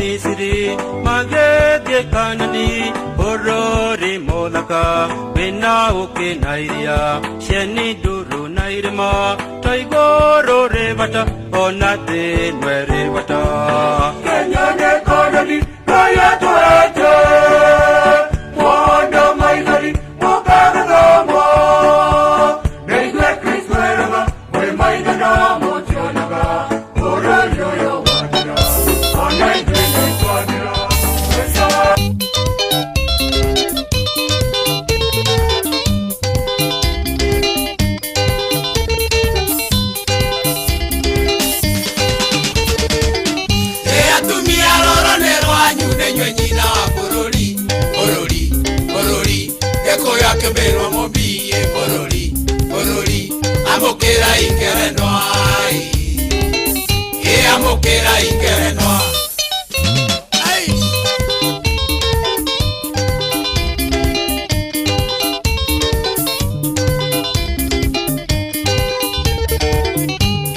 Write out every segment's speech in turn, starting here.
Misiri magĩthiĩ Kanani bũrũri mũthaka wĩna ũkĩ na iria cieni nduru na irĩma to igũrũ rĩ bata ona thĩ ĩno ĩrĩ bata. Kenya nĩ Kanani Ngai atũhete mwana maithori mũkagĩthoma na ithuĩ Kristo eraga mwĩ maitho no mũtionaga bũrũri ũyũ wathira ona ithuĩ nĩtwathira. Ĩ atumia rũrũ nĩ rwanyu nĩ inyuĩ nyina wa bũrũri bũrũri bũrũri gĩkũyũ akĩmĩrwo mũmbiĩ bũrũri bũrũri amũkĩra ingerenwa ĩ amũkĩra ingerenwa. Ai!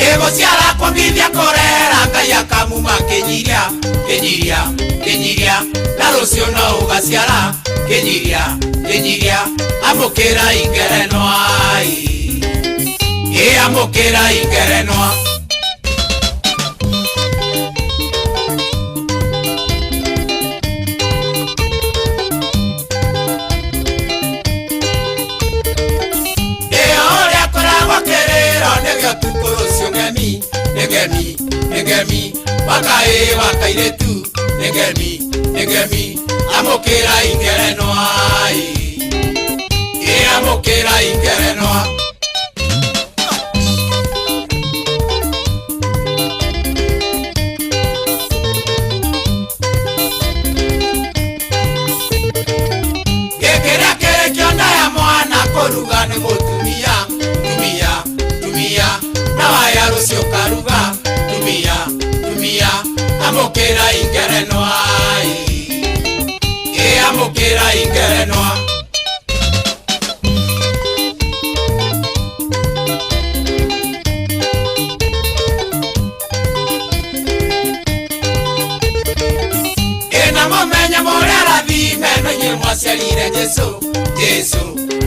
Ĩgũciara kũmithia kũrera Ngai akamuma kĩnyiria kĩnyiria kĩnyiria na rũciũ no ũgaciara kĩnyiria kĩnyiria amũkĩra ingerenwa ĩ amũkĩra ingerenwa. Ĩ ũrĩa kũragwo kĩrĩro nĩgĩo tukũ rũciũ ng'emi nĩ ng'emi nĩ ng'emi wakaĩ wakairĩtu nĩ ng'emi nĩ ng'emi amũkĩra ingerenwa ĩ amũkĩra ingerenwa. Gĩkĩrĩa kĩrĩ kĩonda ya mwana kũruga nĩ mũtumia tumia tumia na waya rũciũ karuga tumia tumia amũkĩra ingerenwa ĩ amũkĩra ingerenwa. Ĩna mũmenye mũrĩa arathime no inyuĩ mwaciarire Jesu Jesu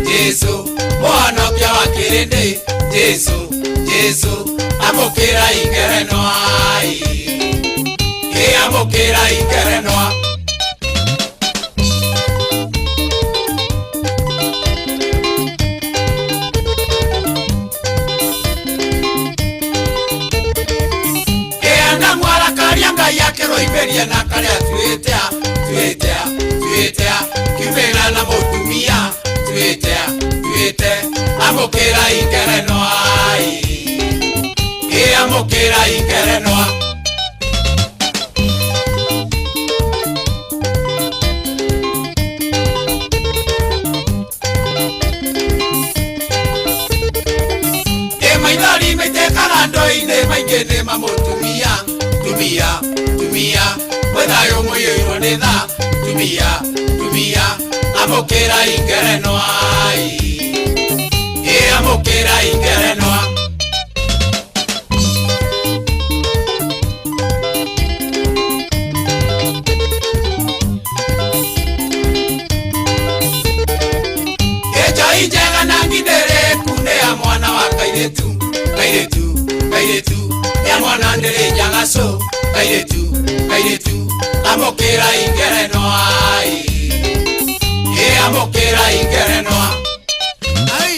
Jesu mũhonokia wa kĩrĩndĩ Jesu Jesu amũkĩra ingerenwa ĩ amũkĩra ingerenwa. Ĩana mwarakaria Ngai akĩrũimĩria na karĩa tuĩte tuĩte tuĩte kiumĩra na mũtumia tuĩte tuĩte amũkĩra ingerenwa ĩ amũkĩra ingerenwa. Ĩ maithori maitĩkaga ndoo-inĩ maingĩ nĩ mamũtumia tumia tumia mwĩ thayũ mũiyũirwo nĩ tha tumia tumia amũkĩra ingerenwa ĩ amũkĩra ingerenwa. Ĩnjoi njega na ngindĩrĩku nĩ ya mwana wa kairĩtu kairĩtu kairĩtu ya mwana ndĩrĩ njagacũ kairĩtu kairĩtu amũkĩra ingerenwa ĩ amũkĩra ingerenwa. Ai!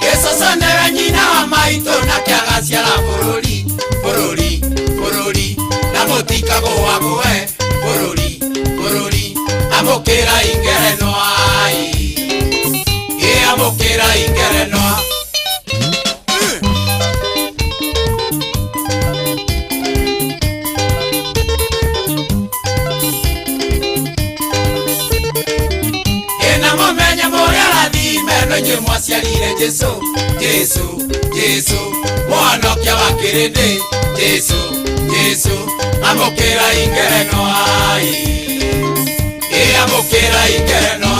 Gĩcoco nĩwe nyina wa maitũ nake agaciara bũrũri bũrũri bũrũri na mũtikagũagũe bũrũri bũrũri amũkĩra ingerenwa ĩ amũkĩra ingerenwa. Ĩna mũmenye mũrĩa arathime no inyuĩ mwaciarire Jesu Jesu Jesu mũhonokia wa kĩrĩndĩ Jesu Jesu amũkĩra ingerenwa ĩ amũkĩra ingerenwa.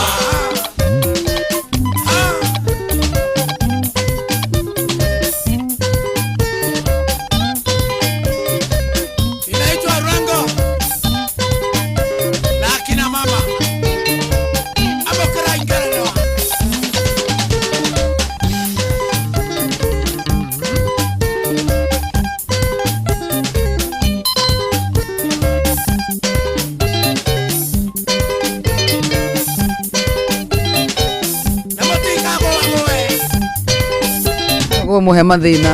Kumuhe mathina.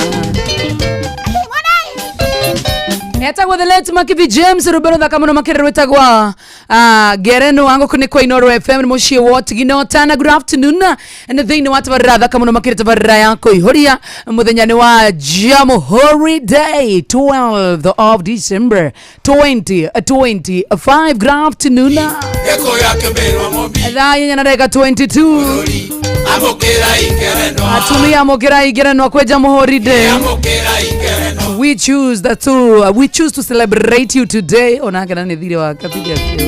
Etagwo the late Makibi James rwĩmbo rũthaka mũno makĩria rwĩtagwa Ngereno wa ngũkũ nĩ kwa Inooro FM nĩ mũciĩ wa Tigino Tana. Good afternoon, nĩ thĩinĩ wa tabarĩra thaka mũno makĩria tabarĩra ya kũihũria mũthenya nĩ wa Jamhuri Day 12th of December 2025. Good afternoon. Gĩkũyũ akĩmĩrwo mũmbi. Thaa inya na ndagĩka 22. Bũrũri amũkĩra ingerenwa. Atumia amũkĩra ingerenwa kwĩ Jamhuri Day. Amũkĩra ingerenwa. We choose that to we choose to celebrate you today. Onake na nĩ thirĩ wa kapiga kĩo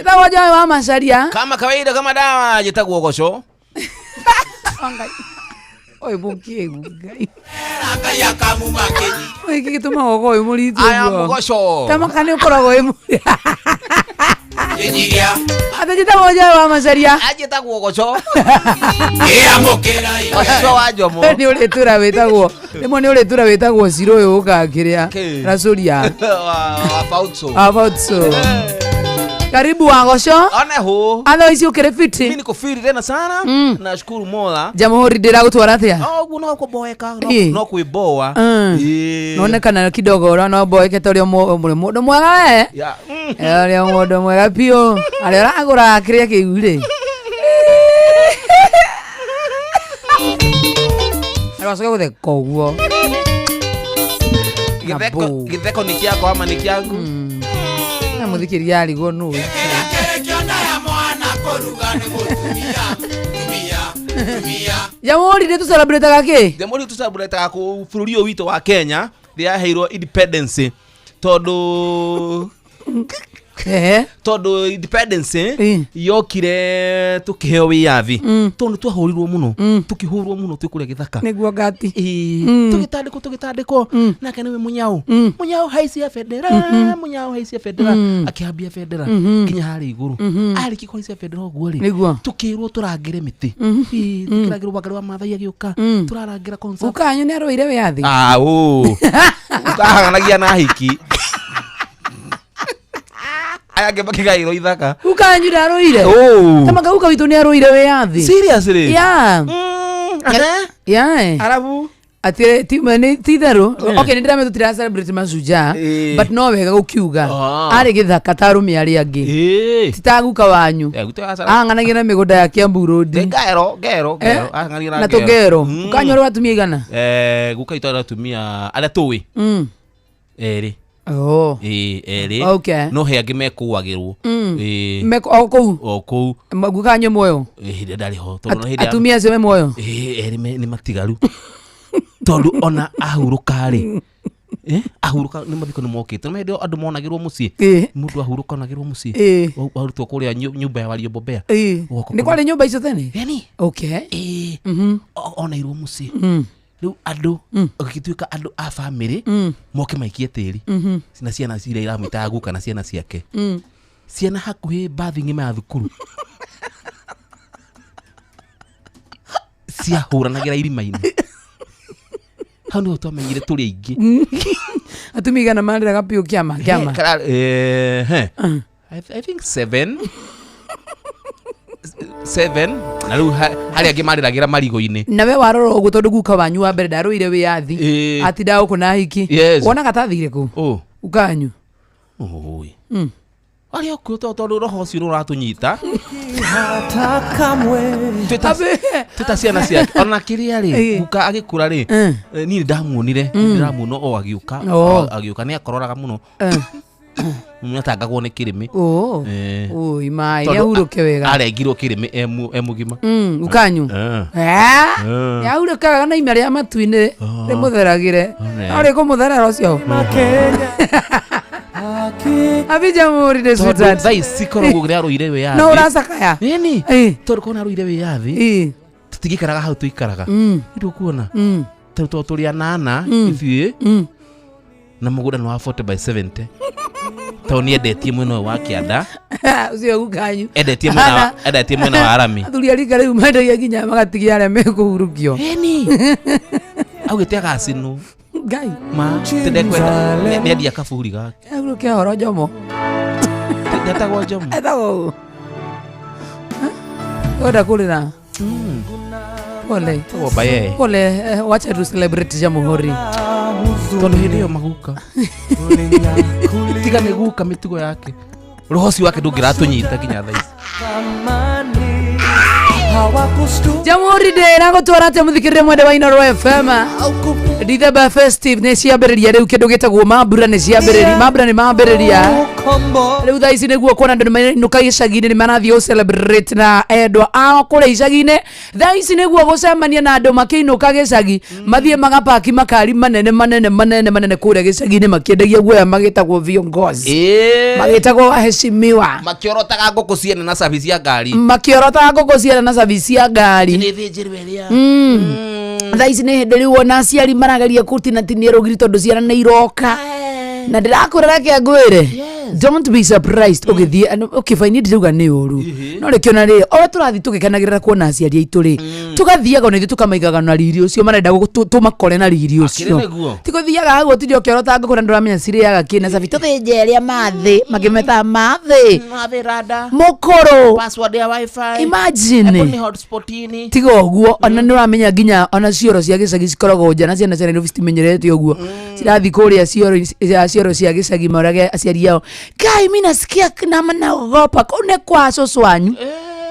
ĩtagwo Joy wa Macharia. Kama kawaida, kama dawa, jitagwo goco. Oy mũkĩgu Ngai. Ngai akamuma kĩnyi. Oy gĩgĩtũmaga ũkorwo wĩ mũritũ Aya ũguo. mugoco. Tamaka nĩ ũkoragwo wĩ mũritũ. Kĩnyigia. Atĩ njĩtagwo Joy wa Macharia. Ajitagwo goco. Amũkĩra Goco wa njomo. Nĩ ũrĩtura wĩtagwo rĩmwe nĩ ũrĩtura wĩtagwo cirũ ũyũ ũkaga kĩrĩa. Kĩ? Racũria. Wa Fautso. About so. Karibu Wagoco. One ho. Atho ici ũkĩrĩ Mimi fiti. niko fiti tena sana. Nashukuru Mola. Jamhuri ndĩragũtwara atĩa? Oh, no kuboeka, no Ĩ. no kwiboa. Ĩ. Nonekana kidogo ũrĩa no mboeke ta ũrĩa mũndũ mwega we. Ya. Ũrĩa mũndũ mwega biũ arĩa ũragũra kĩrĩa kĩu rĩ. Arwacoke gũtheka ũguo. Githeko Abu. githeko ni kyako ama ni kyangu? Na mũthikĩria arigwo nũ. Kĩona ya mwana kũruga nĩ mũtumia tumia tumia. Jamhuri nĩ tũcelebrataga kĩ? Jamhuri tucelebrataga ku bũrũri ũyũ witũ wa Kenya rĩaheirwo independence tondũ Ehe. tondũ independence Ĩ. yokire tukiheo wĩyathi tondũ twahũrirwo mũno, tukĩhũrwo mũno twĩ kũrĩa gĩthaka. Nĩguo ngati. Ĩ, tũgĩtandĩkwo tũgĩtandĩkwo nake nĩwe mũnyau mũnyau haicia bendera, mũnyau haicia bendera, akĩhambia bendera nginya harĩa igũrũ. Arĩkia kũhaicia bendera ũguo rĩ, Nĩguo. tukĩrwo tũrangĩre mĩtĩ. Ĩ, tũkĩrangĩrwo Wangarĩ wa Maathai agĩũka tũrarangĩra concert. Gukanyu nĩ arũire wĩyathi? Au ukahang'anagia na hiki aya angĩ makĩgaĩrwo ithaka. Gukanyu ndarũire? Oh. Tamaka guka witũ nĩ arũire wĩyathi. Seriously? Yeah. Yeah. Arabu Atĩ nĩ ti itherũ. Okay, nĩ ndĩramenya tũtira celebrate mashujaa, Ĩ. but no wega gũkiuga Ah. arĩ gĩthaka ta arũme arĩa angĩ. Ĩ. Ti ta guka wanyu. Eh, gutu ya Ahang'anagia na mĩgũnda ya Kiambu Road. ngero ngero Eh, ngero ahang'anagia na tũngero. Gukanyu arĩ wa atumia igana? Eh, guka itũ arĩ atumia arĩa tũĩ erĩ. Oh. Ĩ, erĩ. Okay. No he angĩ mekũagĩrwo. Ĩ. O kũu? O kũu. Gukanyu muoyo? Ĩ, hĩndĩ ndarĩ ho tondũ hĩndĩ ya- Atumia acio me muoyo? Ĩ, erĩ nĩ matigaru tondũ ona ahurũka rĩ, ahurũka nĩ mathiko nĩ mokĩte nĩ hĩndĩ ĩyo andũ monagĩrwo mũciĩ. Ĩ. Mũndũ ahurũka onagĩrwo mũciĩ. Ĩ. Warutwo kũrĩa nyũmba ya Wariobombea. Ĩ. Ũgoka Nĩ kwarĩ nyũmba icio tene? Yani. Okay. Ĩ, onairwo mũciĩ rĩu andũ gũgĩtuĩka andũ a bamĩrĩ moke maikie tĩri na ciana iria iramwĩtaga guka na ciana ciake, ciana hakuhĩ mbathi ng'ima ya thukuru ciahũranagĩra irima-inĩ. Hau nĩho twamenyire tũrĩ aingĩ. Atumia igana marĩraga biũ kĩama kĩama? He. I think seven seven na rĩu harĩa angĩ marĩragĩra marigũ-inĩ. Nawe warora ũguo tondũ guka wanyu wa mbere ndarũire wĩyathi, Ĩ. atindaga gũkũ na hiki. Yes. Wonaga tathire kũ Oh. gukanyu? Oi. Arĩa okuo tondũ roho ũcio nĩ ũratũnyita twĩ ta ciana ciake ona kĩrĩa rĩ, Ĩ. guka agĩkũra rĩ, niĩ nĩ ndamuonire, ndĩramuona o agĩũka. Oh. Agĩũka nĩ akororaga mũno, nĩatangagwo nĩ kĩrĩmĩ. Oh. Eh. Oi mai Tondũ nĩ ahurũke wega. Arengirwo kĩrĩmĩ e mũgima. Gukanyu. Eh. Eh? Eh. Nĩ ahurũke wega na ime rĩa matu-inĩ rĩmũtheragĩre. One. No rĩkũmũtherera ũcio. Happy Jamhuri Day, Tondũ sweetheart. thaa ici korwo ũguo arũire wĩyathi. No ũracakaya? Ĩni. Ĩ. Tondũ korwo arũire wĩyathi, Ĩ. tũtingĩikaraga hau tũikaraga. Nĩ kuona tondũ tondũ tũrĩ anana ithuĩ na mũgũnda nĩ wa 40 by 70 tondũ nĩ endetie mwena ũyũ wa kĩanda. Ũcio gukanyu. Endetie mwena wa arami. Athuri a rika rĩu mendagia nginya magatigia arĩa mekũhurũkio. Ĩni augĩte agacinwo. Ngai. Ma tindekwenda nĩ endia kaburi gake. Ahurũke horo Jomo. Ndetagwo Jomo. Etagwo ũũ. Wenda kũrĩra. Pole. Tagwo Mbaye. Pole, wacha tu celebrate Jamhuri. Tondå hä ndä ä yo maguka tiga nä guka mä tugo yake roho wake ndå ngä ratå nyita nginya thaa ici. Jamhuri Day ragũtwara atĩa mũthikĩrĩria mwende wa Inooro FM. December festive nĩ ciambĩrĩria rĩu, kĩndũ gĩtagwo mambura nĩ ciambĩrĩria, mambura nĩ mambĩrĩria rĩu thaa ici, nĩguo kuona andũ nĩmainũka gĩcagi-inĩ, nĩ marathiĩ gũ celebrate na endwa ao kũrĩa icagi-inĩ. Thaa ici nĩguo gũcemania na andũ makĩinũka gĩcagi, mathiĩ magapaki makari manene manene manene manene kũrĩa gĩcagi-inĩ, makĩendagia guoya, magĩtagwo viongozi, magĩtagwo waheshimiwa, Makä ngå kå ciene na cabi cia ngari. Makĩorotaga ngũkũ ciana na cabi cia ngari. Nä thä njä rwo ä rä a. Thaa ici nä hĩndĩ rĩu ona aciari marageria kũtinatinia rũgiri tondũ ciana nĩ iroka, na ndĩrakwĩra, reke ngwĩre, don't be surprised ũgĩthiĩ. Okay, fine, ndirauga nĩ ũru, no rĩkĩona rĩ o tũrathiĩ tũgĩkenagĩrĩra kuona aciari aitũ rĩ, tũgathiaga ona ithuĩ tũkamaigaga na riri ũcio marenda tũmakore na riri ũcio. Nĩguo. Ti gũthiaga hau ũtinde ũkĩorota ngũkũ na ndũramenya cirĩaga kĩ na cabi, tũthĩnje ĩrĩa mathĩ makĩmetaga mathĩ mũkũrũ. Password ya wifi. Imagine. Hotspot-inĩ. Tiga ũguo, ona nĩ ũramenya nginya ona cioro cia gĩcagi cikoragwo nja na ciana cia Nairobi citimenyerete ũguo, cirathiĩ kũrĩa cioro cia gĩcagi marage aciari ao, kai mi nasikia na naogopa, kũu nĩ kwa cũcũ wanyu,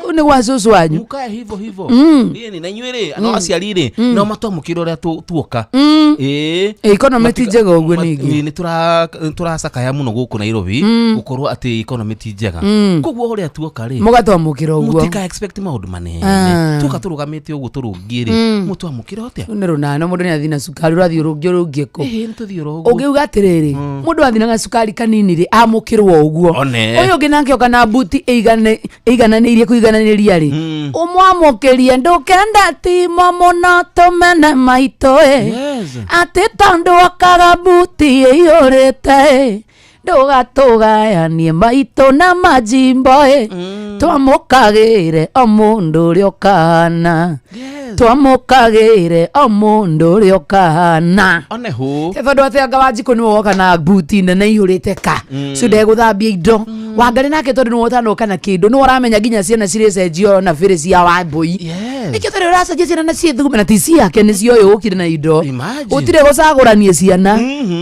kũu nĩ gwa cũcũ wanyu. Mukae hivyo hivyo. Ĩni na inyuĩ rĩ, no aciari rĩ, no matwamũkĩre ũrĩa tuoka. Ĩĩ. Economy ti njega ũguo ningĩ. Nĩ tũracakaya mũno gũkũ Nairobi gũkorwo atĩ economy ti njega, koguo ũrĩa tuoka rĩ, mũgatwamũkĩra ũguo. Mũtika expect maũndũ manene. Tuoka tũrũgamĩte ũguo tũrũngiĩ rĩ, mũtwamũkĩre atĩa? Rĩu nĩ rũnana, mũndũ nĩ athiĩ na cukari, ũrathiĩ ũrũngi ũrũngiĩ kũ? Ĩhĩ, nĩ tũthiĩ oro ũguo. Ũngiuga atĩrĩrĩ, mũndũ athiĩ na gacukari kanini rĩ, amũkĩrwo ũguo. One. Ũyũ ũngĩ nake oka na mbuti ĩigananĩirie kũigananĩria rĩ, ũmwamũkĩrie ndũkenda timo mũno tũmene maitũ ĩ. Atĩ tondũ okaga mbuti ĩiyũrĩte ĩ, ndũgatũgayanie maitũ na majimbo ĩ, twamũkagĩre o mũndũ ũrĩa ũkahana, twamũkagĩre o mũndũ ũrĩa ũkahana. One hũ. Tondũ atĩ anga Wanjikũ nĩwe woka na mbuti nene ihũrĩte ka cio, ndegũthambia indo. Wangari nake tondũ nĩwe ũtanoka na kĩndũ, nĩwe ũramenya nginya ciana cirĩcenjio na bĩrĩ cia Wambũi. Nĩkĩo tondũ ũracenjia ciana na ciĩthugume na ti ciake, nĩ cioyũ ũkire na indo. Imagine. Gũtirĩ gũcagũranie ciana.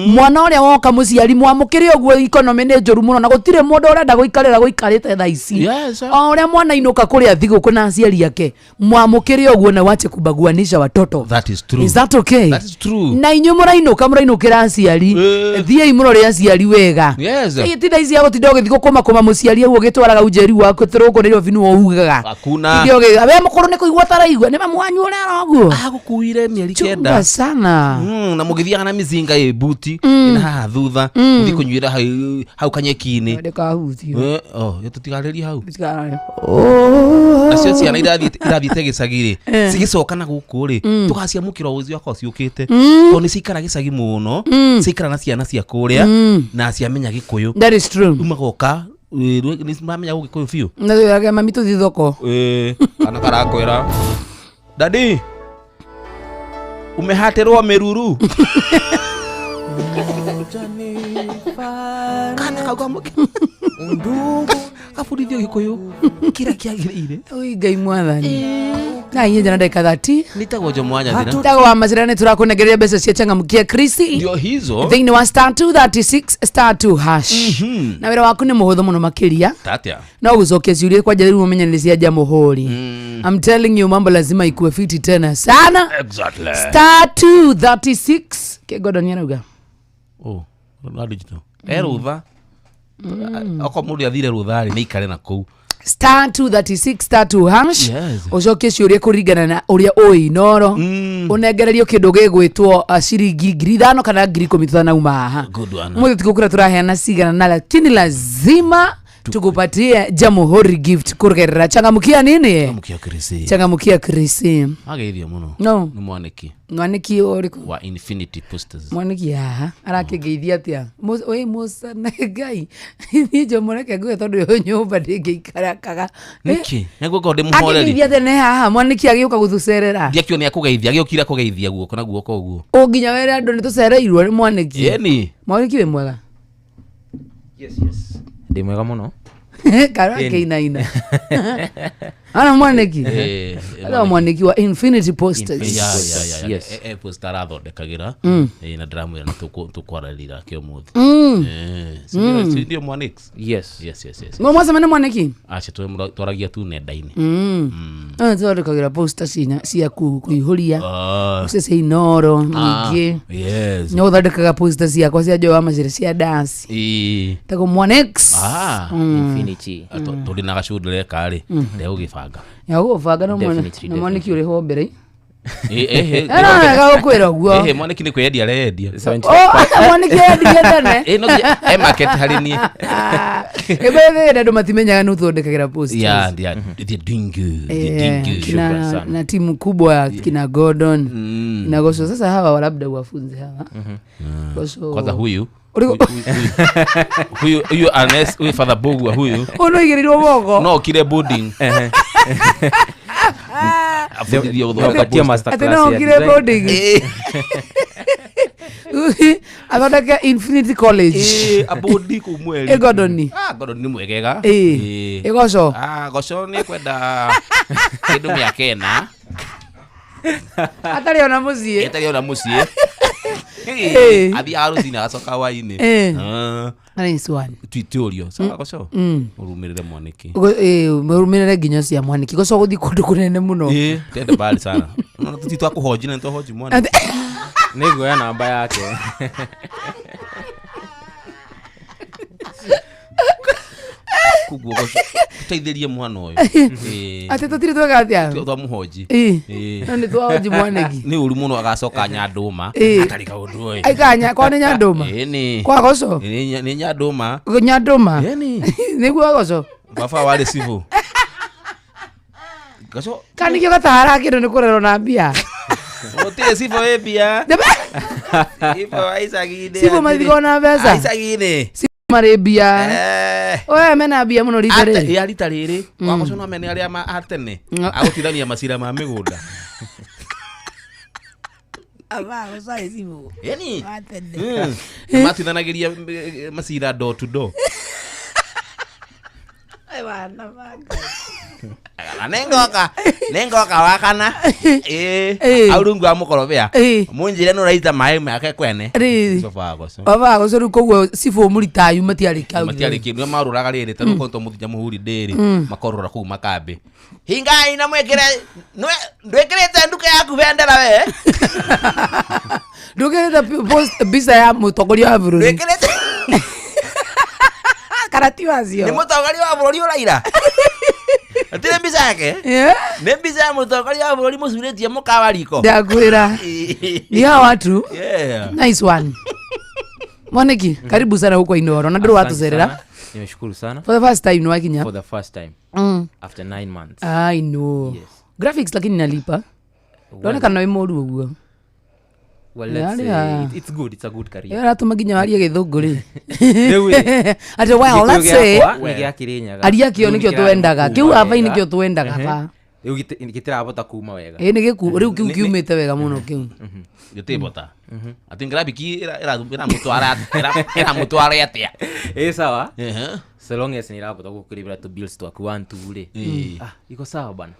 Mwana ũrĩa woka mũciari mwamũkĩre ũguo. Economy nĩ njũru mũno na gũtirĩ mũndũ ũrenda gũikarĩra gũikarĩte thaa ici. O ũrĩa mwana inũka kũrĩa thigũkũ na aciari ake, mwamũkĩre ũguo na wache kubaguanisha watoto. That is true. Is that okay? That is true. Na inyuĩ mũrainũka, mũrainũkĩra aciari, thiĩi mũrore aciari wega. Ĩ, ti thaa ici ya gũtinda ũgĩthiĩ gũkũmakũma mũciari au ũgĩtwaraga unjeri waku tũrũkũ Nairobi nĩwe ugaga. Hakuna. Tinde we mũkũrũ nĩ kũigua ũtaraigua nĩ mamu wanyu ũrera ũguo. Agũkuire mĩeri Chunga 9. sana. Na mũgĩthiaga na mĩcinga ĩ mbuti ĩna haha thutha, mũthiĩ kũnyuĩra hau hau kanyeki-inĩ. Ndĩkahutio. Eh, oh, tũtigarĩrie hau. Nacio ciana irathiĩte gĩcagi rĩ, cigĩcoka na gũkũ rĩ, tũgaciamũkĩra ũcio akorwo ciũkĩte, tondũ nĩ ciikara gĩcagi mũno, ciikara na ciana cia kũrĩa na ciamenya Gĩkũyũ. That is true. Rĩu magoka nĩ mamenya Gĩkũyũ biũ. Na twĩrage mami tũthiĩ thoko. Eh, kana karakwĩra, "Dadi, umehatirwo mĩruru." Kana kau kabundithio Gĩkũyũ kĩrĩa kĩagĩrĩire. Ui Ngai mwathani, na inya jana ndagĩka 30. Nĩtagwo Jomo wa Nyathira. Tagwo wa macira, nĩ tũrakũnengereria mbeca cia changamkia krisi Ndio hizo. Thĩinĩ wa *236 *2# na wĩra waku nĩ mũhũthũ mũno makĩria. Tatia. No gũcokia ciũria kwanja rĩu ũmenye nĩ cia Jamhuri. I'm telling you, mambo lazima ikuwe fiti tena sana. *236 kĩgondo nĩ arauga. Oh, na digital e rũtha, okorwo mũndũ athire rũtha rĩ, nĩ ikare na kũu. *236 *2# ũcokie ciũria kũringana na ũrĩa ũĩ Inoro, ũnengererio kĩndũ gĩgwĩtwo ciringi 5,000 kana 10,000 tũtanauma haha. Good one. Mũthĩ tikũkũra tũraheana cigana na, lakini lazima tukupatie Jamhuri gift kũgerera changamkia nini? Mũkia Krisi. Changamkia krisi. Ageithio mũno. No. Nĩ mwanĩki Mwanĩki ũrĩkũ? Wa Infinity Posters. Mwanĩki haha arakĩngeithia atĩa? Ĩ Musa na Ngai, niĩ njomoreke nguge tondũ ĩyo nyũmba ndĩngĩikara kaga. Nĩkĩ nĩguo ngorwo ndĩ mũhoreri? Akĩngeithia atĩa? Nĩ haha mwanĩki agĩũka gũtũcerera? Ndiakĩo nĩ akũgeithia, agĩũkire kũgeithia guoko na guoko ũguo. O nginya were andũ nĩ tũcereirwo nĩ mwanĩki. Ĩni. Mwanĩki, wĩ mwega? Yes, yes. Ndĩ mwega mũno. Karo akĩinaina. Ana mwaniki. Ana mwaniki wa Infinity Posters. Yeah. Yes. Poster arathondekagĩra. Na ndĩramwĩra nĩ tũkwarĩrĩra kĩo mũthĩ. Si ndio mwanix? Yes. Yes. Ngo mwasa mene mwaniki? Acha twaragia tu nenda-inĩ. Thondekagĩra poster cia kuihũria. Cece Inoro nyingĩ. Yes. No thondekaga poster ciakwa cia Joe wa Macere cia dance. Tago Mwanex. Infinity. Tũrĩ na gacũndũ reka rĩ ndegũgĩbanga. Ya gũbanga no mwana. Definitely, Na mwaniki ũrĩ ho mbere. Era gũkwĩra ũguo. Mwaniki nĩ kwĩyendia areyendia. Oh, mwaniki arendirie tene. No nginya e market harĩ niĩ. Ĩbethĩ andũ matimenyaga nĩ ũthondekagĩra posters. Yeah, they're doing good. They're doing good. Kina, na timu kubwa ya kina Gordon na Gosho. Sasa hawa labda wafunze hawa. Gosho. Kwanza huyu huyu Ernest, huyu Father Bogwa huyu. Ono igĩrĩirwo moko. No kire boarding. Afundithio gũthondeka Wapatie poster. master Ati class no ya kire design. boarding. Athondeke Infinity College. Abodi kuu mweri. Gordon. Gordon nĩ mwegega. Gosho. Gosho nĩ kwenda kĩndũ mĩaka ĩna. Atarĩ ona mũciĩ. Atarĩ ona mũciĩ. Athiaga rũcinĩ agacoka hwaĩ-inĩ. Nice one. Twitũrio. Sawa Gosho? Ũrũmĩrĩre mwaniki. Mũrũmĩrĩre nginya cia mwaniki. Gosho gũthiĩ kũndũ kũnene mũno. Tende mbali sana. Unaona tuti twakũhonji na nĩtwahonji mwaniki. Nĩguoya namba yake. Koguo Gosho tũteithĩrie mwana ũyũ. Atĩ tũtirĩ tweka atĩa? Twamũhonji. No nĩ twahonji mwaniki. Nĩ ũru mũno agacoka Nyandũma. Atarĩ kaũndũ ĩ. Aikanya kwa nĩ Nyandũma. Ĩni. Kwa Gosho. Nĩ Nyandũma. Nyandũma. Ĩni. Nĩguo Gosho. Baba warĩ civil. Gosho. Kana nĩkĩo gatahara kĩndũ nĩ kũrerwo na mbia. Gũtirĩ civil ĩ mbia. Civil wa icagi-inĩ. Civil mathigwo na mbeca. Icagi-inĩ. Marĩ mbia. Oe mena mbia mũno rita rĩrĩ. Ya rita rĩrĩ. Wagocwo no mene arĩa a tene. Agũtithania macira ma mĩgũnda. Ĩni. Matithanagĩria macira door to door. Nengoka wakana. Au rungu wa mũkorobia. Mũnjĩre nĩ ũraita maĩ make kwene. Baba Gosho rĩu koguo cibũ mũritayu matiarĩ kau. Matiarĩ kĩndũ marũraga rĩrĩ ta rĩu konto mũthija mũhuri ndĩrĩ makorũra kũu makambĩ. Hingai na mwĩkĩre ndwĩkĩrĩte nduka yaku bendera we. Ndũkĩrĩte post mbica ya mũtongoria wa bũrũri. Ndwĩkĩrĩte Karati wacio. Nĩ mũtongoria wa bũrũri ũraira. Atire mbica yake? Nĩ mbica ya mũtongoria wa bũrũri mũcurĩtie mũkawa riko. Ndakwĩra. Ni hawa watu. Nice one. Mwaniki, karibu sana huko Inoro. Na nduru watu zerera. Nimeshukuru sana. For the first time ni wakinya. For the first time. After 9 months. I know. Yes. Graphics lakini nalipa. Ndona kana wĩ mũru ũguo. Well, let's say it's good. It's a good career. Era tũmaginya warie gĩthũngũ rĩ. Ati well, let's say aria kĩo nĩkĩo twendaga. Kĩu haba nĩkĩo twendaga ba. Rĩu gĩtirabota kuma wega. Ĩ nĩ gĩku rĩu kĩu kiumĩte wega mũno kĩu. Gĩtibota. Ati graphic ĩramũtwara atĩa? Ĩ sawa. So long as nĩrabota gũkũrĩbĩra tũ bills twaku 1 2 rĩ. Iko sawa bana.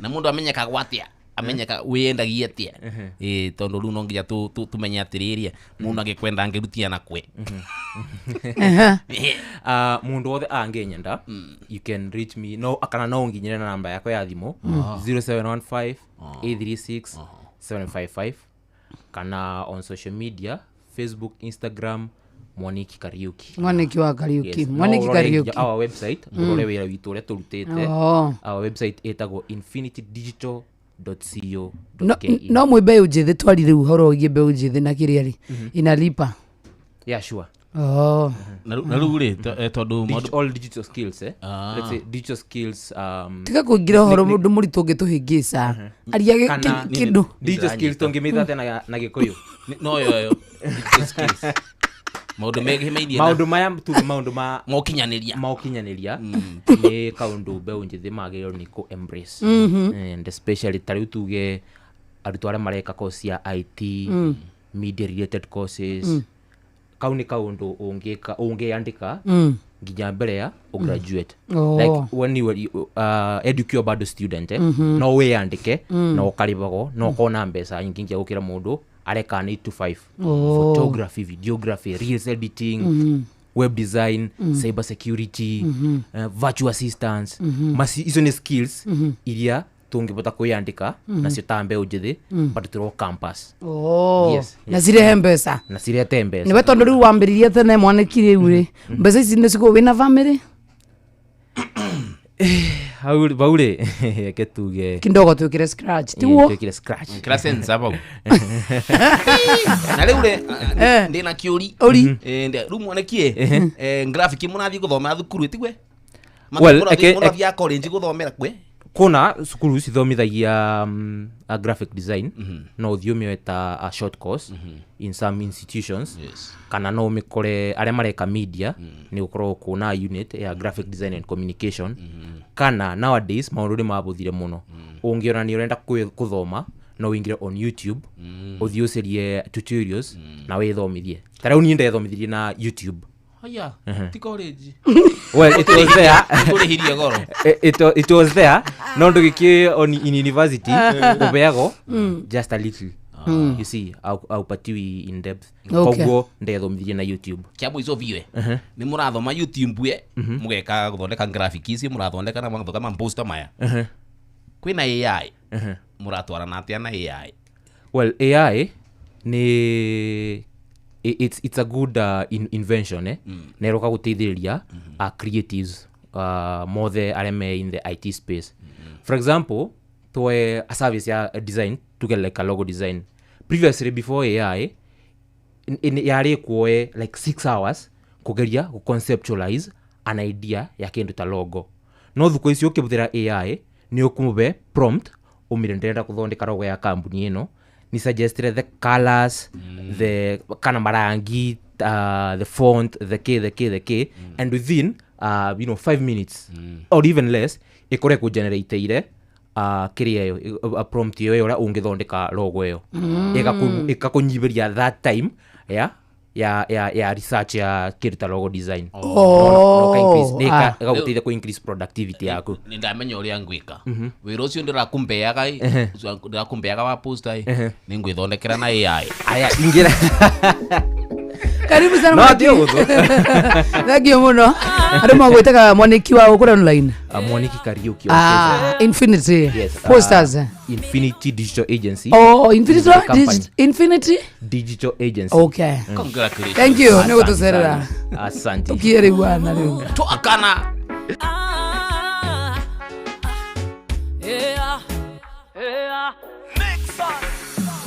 Na mũndũ amenyekagwo atĩa? Amenyeka wĩendagia atĩa? Tondũ rĩu no nginya tũmenye atĩrĩrĩ mũndũ angĩkwenda angĩrutia na kwe. Mũndũ wothe angĩnyenda you can reach me no kana no ũnginyĩre na namba yakwa ya thimũ 0715 836 755 kana on social media Facebook, Instagram Mwaniki Kariuki. Mwaniki wa Kariuki. Mwaniki Kariuki. Our website mũrore wĩra witũ ũrĩa tũrutĩte. Our website ĩtagwo infinitydigital .co.ke. No mwe mbeũ njĩthĩ twari rĩu ũhoro wĩgiĩ mbeũ njĩthĩ na kĩrĩa rĩ inalipa. Yeah, sure. Na rĩu rĩ tondũ all digital skills let's say digital skills tiga kũingĩra ũhoro mũndũ mũritũ ũngĩtũhĩngĩca. Aria kĩndũ digital skills tũngĩmĩta atĩa na Gĩkũyũ? No yo digital skills maũndũ megemainie maũndũ maya tuge maũndũ ma maũkinyanĩria nĩ kaũndũ mbeũ njĩthĩ magĩrĩirwo nĩ kũ embrace and especially ta rĩu tuge arutwo arĩa mareka course ya IT, media related courses, Kau nĩ kaũndũ ũngĩka ũngĩandĩka nginya mbere ya ũgraduate. Oh. Like when you were edukiwa bado student, eh, no wĩyandĩke na ũkarĩbagwo na ũkona mbeca nyingĩ nginya gũkĩra mũndũ areka 8 to 5. Oh. Photography, videography, reels editing, web design, cyber security, virtual assistants, maci icio nĩ skills iria tũngĩbota kwĩyandĩka nacio ta mbeũ njĩthĩ bado tũrĩ o campus. Oh. Yes, Na cirehe mbeca. Na cirete mbeca. Nĩwe tondũ rĩu wambĩrĩrie tene mwanĩki rĩu rĩ mbeca ici nĩcikũ wĩna bamĩrĩ. Hau bau rĩ, reke tuge Kindogo twĩkĩre scratch tiguo. Twĩkĩre scratch. Kira sense bau na rĩu rĩ Eh. ndĩna kĩũri. Ũri. Rĩu mwanekie graphic mũrathiĩ gũthomera thukuru ĩtigwe? Well, Mũrathiaga college gũthomera kwe? Kuna cukuru cithomithagia a graphic design, no ũthiĩ ũmĩoe ta a short course in some institutions. Kana no ũmĩkore arĩa mareka media, nĩ gũkorwo kuna unit ya graphic design and communication. Kana nowadays maũndũ nĩ mabũthire mũno, ũngĩona nĩ ũrenda kũthoma no ũingĩre on YouTube, ũthiĩ ũcarie tutorials na wĩthomithie. Ta rĩu niĩ ndethomithirie na YouTube. Haya, ti college? Well, it was there. Tũrĩhirie goro. It was there, no ndũgĩkĩ on in university ũbeagwo just a little, you see, aupatiwi in depth. Okay. Koguo ndethomithirie na YouTube. Kia mũico biũ nĩ mũrathoma YouTube e mũgeka gũthondeka graphic ici mũrathondeka na mũgathondeka mamposter maya kwĩna AI, mũratwarana atĩa na AI? Well, AI nĩ it's a good invention, eh? Na ĩroka gũteithĩrĩria creatives mothe arĩa me in the IT space. For example, twoe a service ya design, tuge like a logo design. Previously, before AI, yarĩ kuoe like 6 hours kũgeria gũconceptualize an idea ya kĩndũ ta logo. No thukũ ici ũkĩbũthĩra AI nĩ ũkũmũbe prompt, ũmĩre ndĩrenda gũthondeka logo ya kambuni ĩno, ni suggestire the colors, the kana marangi, the font, the k the k the k, and within 5 minutes or even less ĩkore kũgenerateire kĩrĩa ĩyo prompt ĩyo ũrĩa ũngĩthondeka logo ĩyo. Ĩgakũnyihĩria that time ya research ya kĩndũ ta logo design. Oh. Ah. Ĩgagũteithia kũ increase productivity yaku. Nĩ ndamenya ũrĩa ngwĩka wĩra ũcio ndĩrakumbeaga ĩ, ũcio ndĩrakumbeaga wa poster ĩ, nĩ ngwĩthondekera na AI. Aya, ingĩra. Karibu sana No, Mwaniki. ti ũguo. Thank you muno. Andũ magwĩtaga Mwaniki wa gũkũra online? Mwaniki Kariuki. Ah, Infinity Yes, Posters. Infinity Digital Agency. Oh, Infinity. The company. Infinity Digital Agency. Okay. Congratulations. Thank you nĩ Asante gũtũcerera. sana. Asante. Tũkiĩ rĩu bwana rĩu. Twakana. Ah, yeah, yeah.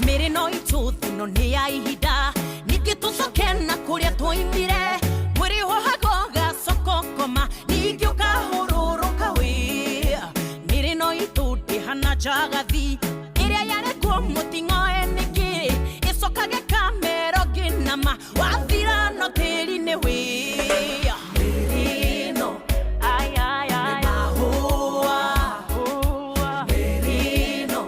Mĩrĩ no itũ thino nĩ ya ihinda ningĩ tũcoke na kũrĩa twoimire mwĩrĩ wohago gacoka ũkoma ningĩ ũkahũrũrũka wĩ mĩrĩ no itũ ndĩhana njagathi ĩrĩa yarekwo mũting'oe nĩkĩ ĩcokage kamero ngĩnama wathira no tĩri-inĩ wĩ mĩrĩ ĩno ai, ai, ai. Mahũa mĩrĩ ĩno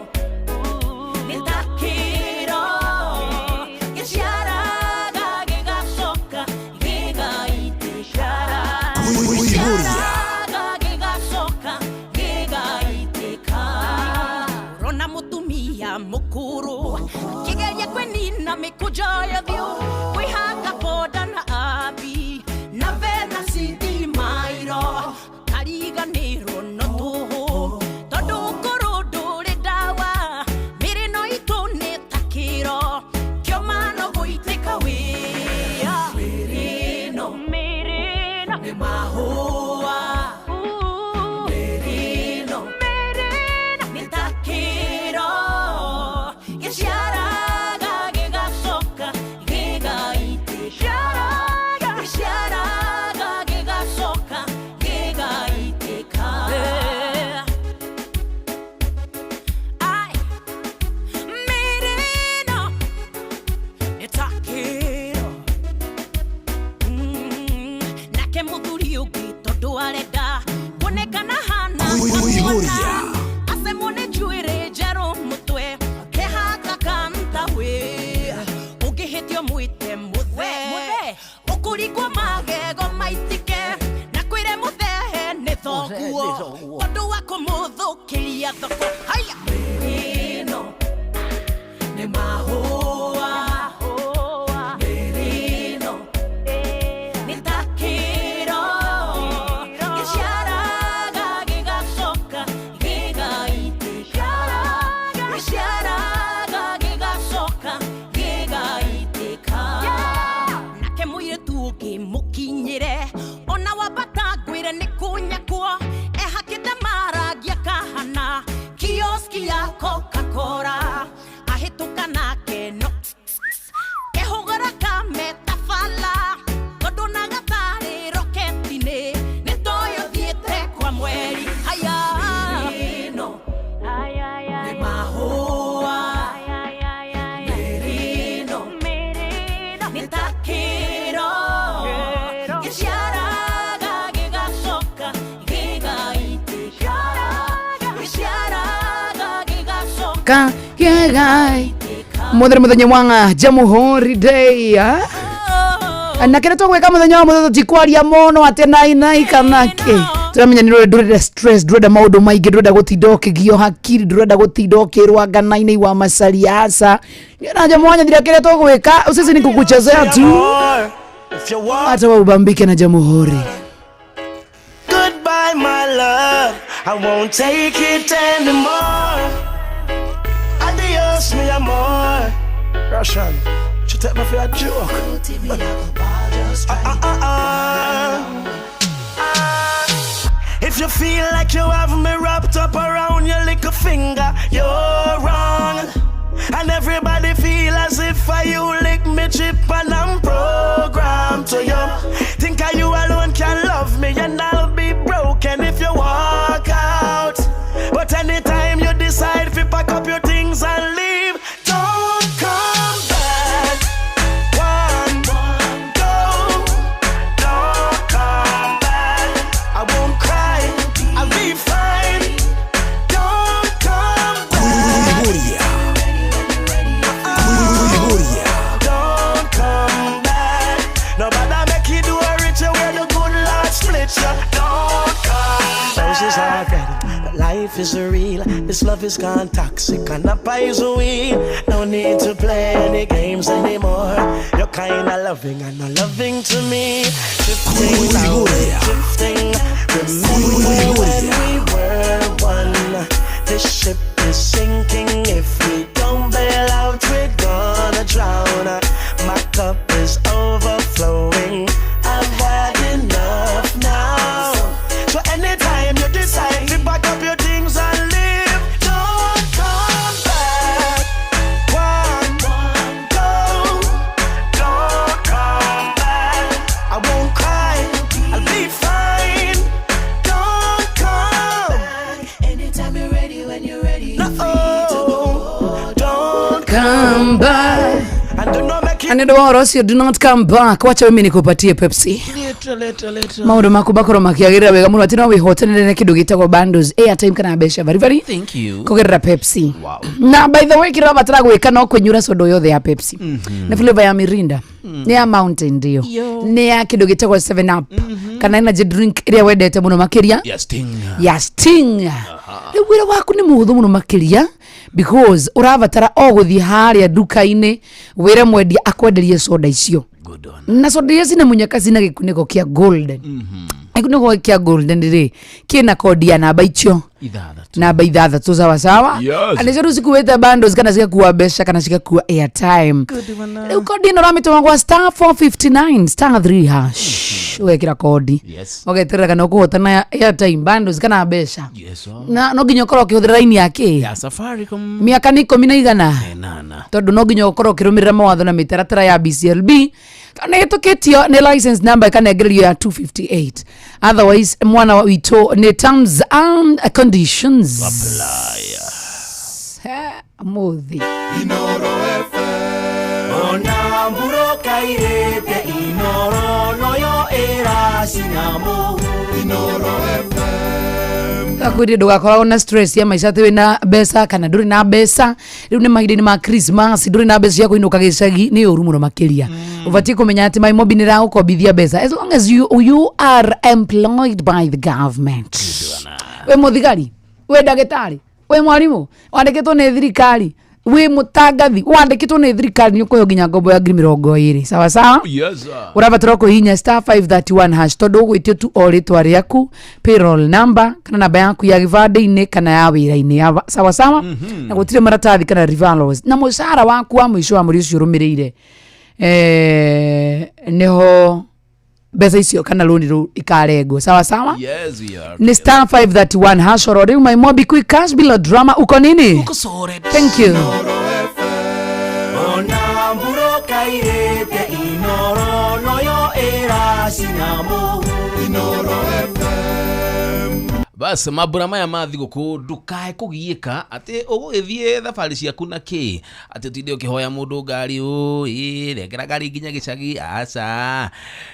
nĩ ta kĩro gĩciaraga gĩgacoka gĩgaitĩka, gĩciaraga gĩgacoka gĩgaitĩka. Ũrona mũtumia mũkũrũ akĩgeria kwĩnina mĩkũnjo ya ũthiũ kwĩhaka boda na abi na vena citimairo kariganĩrwo no tũhũ tondũ ũkũrũ ndũrĩ ndawa mĩrĩ no itũ nĩ ta kĩro kĩoma no gũitĩka wĩa mĩrĩ ĩno nĩ mahũa mĩrĩ ĩno nĩ ta kĩro gĩciaraga gĩgacoka gĩgaitĩka. Gũthũkĩria thoko haya mĩrĩno nĩ mahũa mĩrĩno nĩ ta kĩro gĩciaraga gĩgacoka gĩgaitĩka gĩciaraga gĩgacoka gĩgaitĩka nake mũirĩtu ũngĩ mũkinyĩre ona wambata ngwĩre nĩ kũnyakwo ehakĩte marangi akahana kioski ya Coca-Cola ahĩtũka nake no kehũgũra kametabala tondũ na gatarĩ roketi-inĩ nĩ toyũ thiĩte kwa mweri haya no nĩ mahũa mĩrĩno nĩ ta kĩro gĩciaraga gĩgacoka gĩgaitĩka gĩciaraga gĩgacoka Ka gĩgai muthenya muthenya wa Jamhuri Day ah? Na kĩrĩa tũgwĩka mũthenya wa mũthenya tũtikwaria mũno atĩ nainai kana kĩ tũramenya nĩ ndũrenda stress ndũrenda maũndũ maingĩ ndũrenda gũtinda ũkĩgio hakiri ndũrenda gũtinda ũkĩrwo anga nainai wa macaria aca na jamwanya kĩrĩa tũgwĩka sisi ni kukuchezea tu If you want hata waubambike na Jamhuri. goodbye, my love, I won't take it anymore. Adios, mi amor. Russian, she take me for a joke. Ah, ah, ah, ah. If you feel like you have me wrapped up around your little finger, you're wrong. And everybody feel as if I you lick me chip and I'm programmed to you. Think I you alone can love me and I'll be broken if you walk out. But anytime you decide to pack up your things and leave, don't come back. One, go, don't come back. I won't cry, I'll be fine. Don't come back. Don't come back. Nobody make you do a ritual where the good Lord split you. Don't come back. Roses are red, but life is real. This love is gone toxic and a poison weed. No need to play any games anymore. You're kinda loving and not loving to me. Drifting now, we're drifting. Remember when we were one? This ship is sinking. If we don't bail out, we're gonna drown. My cup is overflowing. I've had enough now. So anytime you decide to pack up your things and leave, don't come back. One, go, don't come back. I won't cry, I'll be fine. Don't come. Anytime you're ready, when you're ready, No, don't Come back. and do not make it Na nĩ ũndũ wa ũhoro ũcio do not come back wacha mimi nikupatie Pepsi maũndũ maku makorwo makĩagĩrĩra wega mũno atĩ no wĩhotanĩre na kĩndũ gĩtagwo bundles airtime kana mbeca baribari Thank you. kũgerera Pepsi. Wow. Na by the way kĩrĩa ũrabatara gwĩka no kũnyura soda yothe ya Pepsi nĩ flavor ya Mirinda nĩ ya Mountain Dew nĩ ya kĩndũ gĩtagwo 7 Up kana energy drink ĩrĩa wendete mũno makĩria Yes, ting. ya Sting. Rĩu wĩra waku nĩ mũhũthũ mũno makĩria because ũrabatara o gũthiĩ harĩa nduka-inĩ wĩre mwendia akwenderie soda icio Good one. Na soda iria cina munyaka cina gĩkunĩko kĩa golden. Gĩkunĩko kĩa golden rĩ kĩna kodi ya namba icio Ithathatũ. Namba ithathatũ sawa sawa. Yes. Nĩcio rĩu cikuĩte bundles kana cigakua mbeca kana cigakua airtime. Rĩu kodi ĩno ũramĩtũma gwa *459 *3# ũgekĩra kodi ũgeterera kana ũkũhotana airtime, bundles kana mbeca. Yes, oh. Na no nginya ũkorwo ũkĩhũthĩra raini ya kĩ Ya Safaricom. Mĩaka nĩ ikũmi na igana Nana. Tondũ no nginya ũkorwo ũkĩrũmĩrĩra mawatho na mĩtaratara ya BCLB tondũ nĩ ĩhĩtũkĩtio nĩ license number ĩkanengererio ya 258. Otherwise mwana witũ nĩ terms and conditions mũthĩ. Ona mburoka irĩte inoro noyo ĩracina mũhu. Akwĩrie ndũgakoragwo na stress ya maica atĩ wĩna mbeca kana ndũrĩ na mbeca. Rĩu nĩ mahinda-inĩ ma Christmas ndũrĩ na mbeca cia kũinũka gĩcagi nĩ ũru mũno makĩria. Ũbatiĩ kũmenya atĩ MyMobi nĩ ĩragũkombithia mbeca as long as you are employed by the government. Wĩ mũthigari. Wĩ ndagĩtarĩ, wĩ mwarimũ, wandĩkĩtwo nĩ thirikari, wĩ mũtangathi, wandĩkĩtwo nĩ thirikari, nĩ ũkũheo nginya ngombo ya 20,000. Sawa sawa? Yes, sir. Ũrabatara kũhihinya star 531 hash, tondũ ũgwĩtio tu o rĩtwa rĩaku, payroll number kana namba yaku ya gĩbandĩ-inĩ kana ya wĩra-inĩ sawa sawa. Na gũtirĩ maratathi kana referrals, na mũcara waku wa mũico wa mweri ũcio ũrũmĩrĩire, nĩho mbeca icio kana rũni rũu ikarengwo. Sawa sawa? Yes, we are. Ni star 531 hash oro rĩu. My MobiKwik cash bila drama. Uko nini? Uko sorted. Thank you. Ona mburoka irĩte Inoro noyo ĩracina mũhu. Inoro FM. Bas, mambura maya ma thigũkũ, ndũkae kũgiĩka atĩ ũgũgĩthiĩ thabarĩ ciaku na kĩ, atĩ ũtinde ũkĩhoya mũndũ ngari, ũĩ rengera ngari nginya gĩcagi. Aca,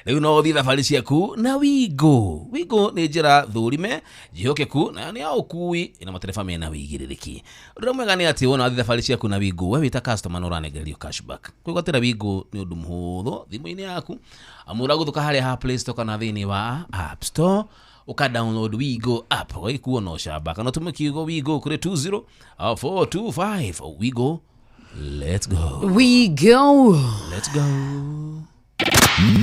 rĩu no ũthiĩ thabarĩ ciaku na Wingo. Wingo nĩ njĩra thũrime njĩhokeku na nĩ ya ũkui ĩna matereba mena wĩigĩrĩrĩki. Ũndũ ũrĩa mwega nĩ atĩ wona wathiĩ thabarĩ ciaku na Wingo, we wĩta customer nĩ ũranengererio cashback. Kwĩgwatĩra Wingo nĩ ũndũ mũhũthũ thimũ-inĩ yaku, amu ũragũthũka harĩa ha Play Store kana thĩinĩ wa App Store, uka download Wigo app, ũgagĩkuo na ũcamba, kana ũtũme kiugo Wigo kũrĩ 20425. Wigo, let's go. We go. Let's go.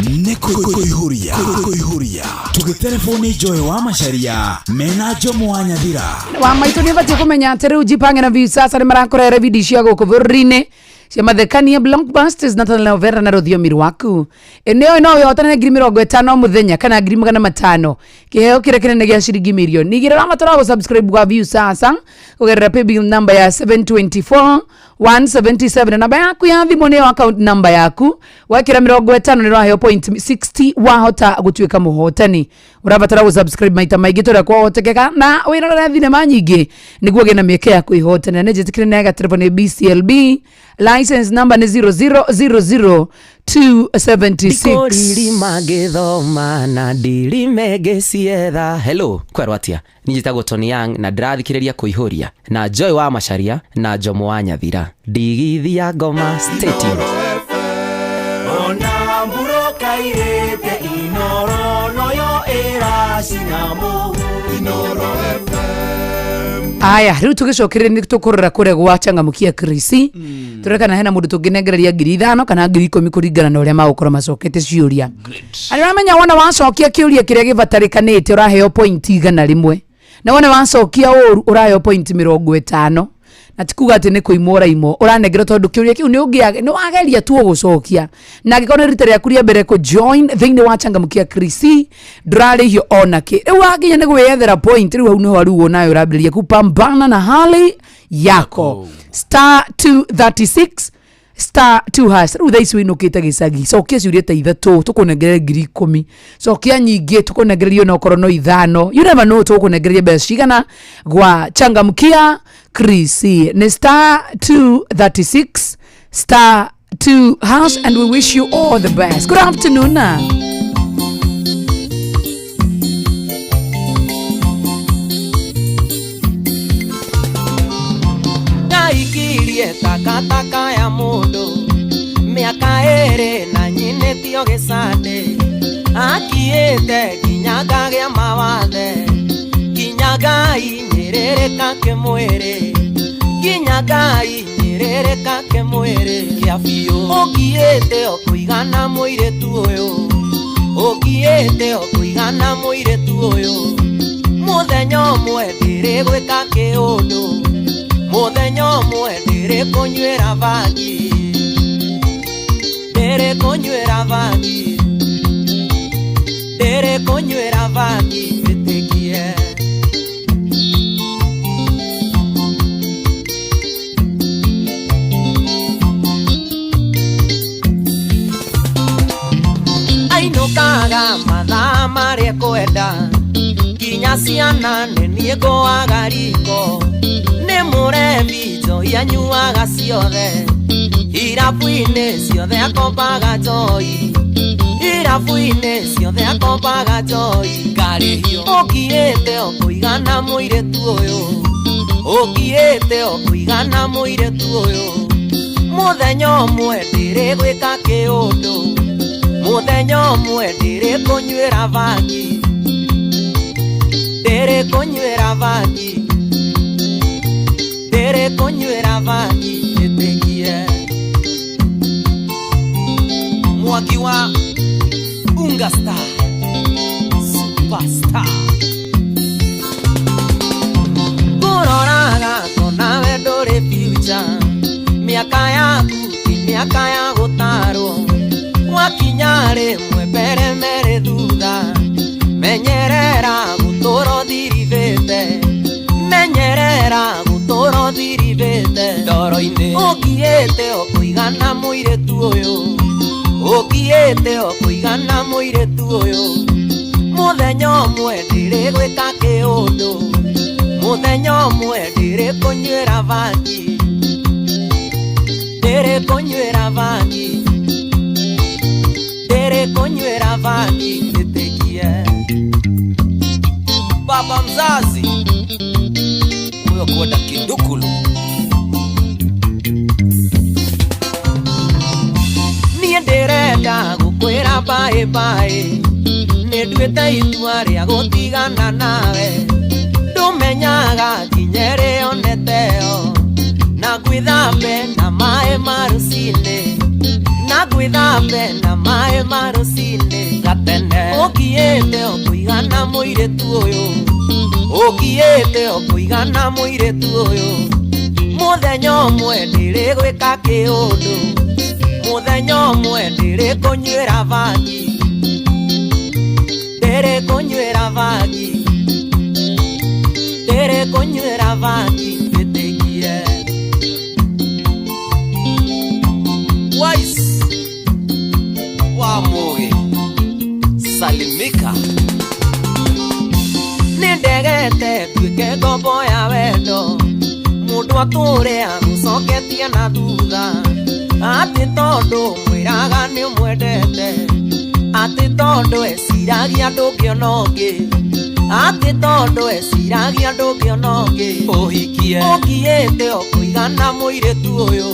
Nĩ kũihũria kũihũria tũgĩterebwo Joy wa Macaria mena Njomo wa Nyathira. Wa maitũ, nĩ ũbatiĩ kũmenya atĩ rĩu Jipange na Viusasa nĩ marakũrehera video cia gũkũ bũrũri-inĩ cia mathekania, blockbusters na telenovela na rũthiomi rwaku. Ĩnĩo no wĩhotane 50,000 mũthenya kana 500,000, kĩheo kĩrĩa kĩnene gĩa ciringi mirioni igĩrĩ. Ũrabatara gũ-subscribe gwa Viusasa kũgerera paybill number ya 724 177. Namba yaku ya thimũ nĩyo account number yaku. Wekĩra 50 nĩ ũraheo point 60, wahota gũtuĩka mũhotani. Ũrabatara gũ-subscribe maita maingĩ tũrĩa kwahotekeka na wĩrorere thinema nyingĩ nĩguo ũgĩe na mĩeke ya kwĩhotanĩra. Nĩ njĩtĩkĩre nĩ agaterebo nĩ BCLB license number nĩ 0000276. Ndikũririma ngĩthoma na ndirime ngĩcietha. Hello, kwerwo atia? Niĩ njĩtagwo Tony Young na ndĩrathikĩrĩria Kũihũria na Joy wa Macaria na Njomo wa Nyathira. Ndigithia ngoma, stay tuned. Ona mburoka irĩte Inoro noyo ĩracina mũhu. Inoro FM. Aya, rĩu tũgĩcokereria nĩ tũkũrora kũrĩa gwa Changamkia Krisi, tũrore kana hena mũndũ tũngĩnengereria 5,000 kana 10,000 kũringana na ũrĩa magũkorwo macokete ciũria. Arĩa ũramenya, wona wacokia kĩũria kĩrĩa gĩbatarĩkanĩte ũraheo point 100, na wona wacokia ũru ũraheo point 50, na ti kuga atĩ nĩ kũimwo ũraimwo, ũranengerwo tondũ kĩũria kĩu nĩ ũngĩa nĩ wageria tu ũgũcokia. Na angĩkorwo nĩ rita rĩaku rĩa mbere kũ join thĩinĩ wa Changamkia Krisi, ndũrarĩhio ona kĩ. Rĩu wakinya nĩ gwĩyethera point, rĩu hau nĩho rĩu onayo ũrambĩrĩria kupambana na hali yako. Star 236 star 2 hash. Rĩu thaa ici wĩinũkĩte gĩcagi, cokia ciũria ta ithatũ tũkũnengereria 10,000. Cokia nyingĩ tũkũnengereria onokorwo no ithano. You never know tũkũnengereria mbeca cigana gwa Changamkia Krisi. Nĩ star 236 star 2 hash, and we wish you all the best. Good afternoon. Ndaikirie takataka ya mũndũ mĩaka ĩrĩ na nyinĩtio gĩcandĩ, akiĩte nginya ngagĩa mawathe, nginya ngainyĩrĩrĩka kĩmwĩrĩ, nginya ngainyĩrĩrĩka kĩmwĩrĩ kĩa biũ. Ũngiĩte o kũigana mũirĩtu ũyũ, ũngiĩte o kũigana mũirĩtu ũyũ, mũthenya ũmwe ndĩrĩgwĩka kĩũndũ, mũthenya ũmwe ndĩrĩkũnyuĩra bangi, ndĩrĩkũnyuĩra bangi, ndĩrĩkũnyuĩra bangi, wĩtĩkie. Ainũkaga mathaa marĩa kwenda, nginya ciana nĩ niĩ ngũaga riko. Nĩ mũrebi, njohi anyuaga ciothe, irabu-inĩ ciothe akombaga njohi, irabu-inĩ ciothe akombaga njohi ngarĩhio. Ũngiĩte o kũigana mũirĩtu ũyũ, ũngiĩte o kũigana mũirĩtu ũyũ, mũthenya ũmwe ndĩrĩgwĩka kĩũndũ, mũthenya ũmwe ndĩrĩkũnyuĩra bangi, ndĩrĩkũnyuĩra bangi, Mwangi wa Unga Star Superstar. Ngũroraga ngona we ndũrĩ future, mĩaka yaku ti mĩaka ya gũtarwo, wakinya rĩmwe mbere merĩ thutha, menyerera gũtũra ũthirithĩte, menyerera gũtũra ũthirithĩte ndoro-inĩ, ũngiĩte o kũigana mũirĩtu ũyũ, ũngiĩte o kũigana mũirĩtu ũyũ, mũthenya ũmwe ndĩrĩgwĩka kĩũndũ, mũthenya ũmwe ndĩrĩkũnyuĩra bangi, ndĩrĩkũnyuĩra bangi, ndĩrĩkũnyuĩra bangi njĩtĩkie. Baba mzazi huyo kwenda kindukulu. Niĩ ndĩrenda gũkwĩra bye bye, nĩ nduĩte itua rĩa gũtigana nawe, ndũmenyaga nginya ĩrĩa oneteo, na ngwĩthambe na maĩ ma rũcinĩ, na ngwĩthambe na maĩ ma rũcinĩ gatene, ũngiĩte o kũigana mũirĩtu ũyũ, ũngiĩte o kũigana mũirĩtu ũyũ, mũthenya ũmwe ndĩrĩgwĩka kĩũndũ, mũthenya ũmwe ndĩrĩkũnyuĩra bangi, ndĩrĩkũnyuĩra bangi, ndĩrĩkũnyuĩra bangi njĩtĩkie. Wise wa Mugi salimika. Nĩ ndegete nduĩke ngombo ya wendo, mũndũ atũre agũcoketie na thutha, atĩ tondũ mwĩraga nĩ ũmwendete, atĩ tondũ eciragia ndũngĩona ũngĩ, atĩ tondũ eciragia ndũngĩona ũngĩ, ũhikie ũngiĩte o kũigana mũirĩtu ũyũ,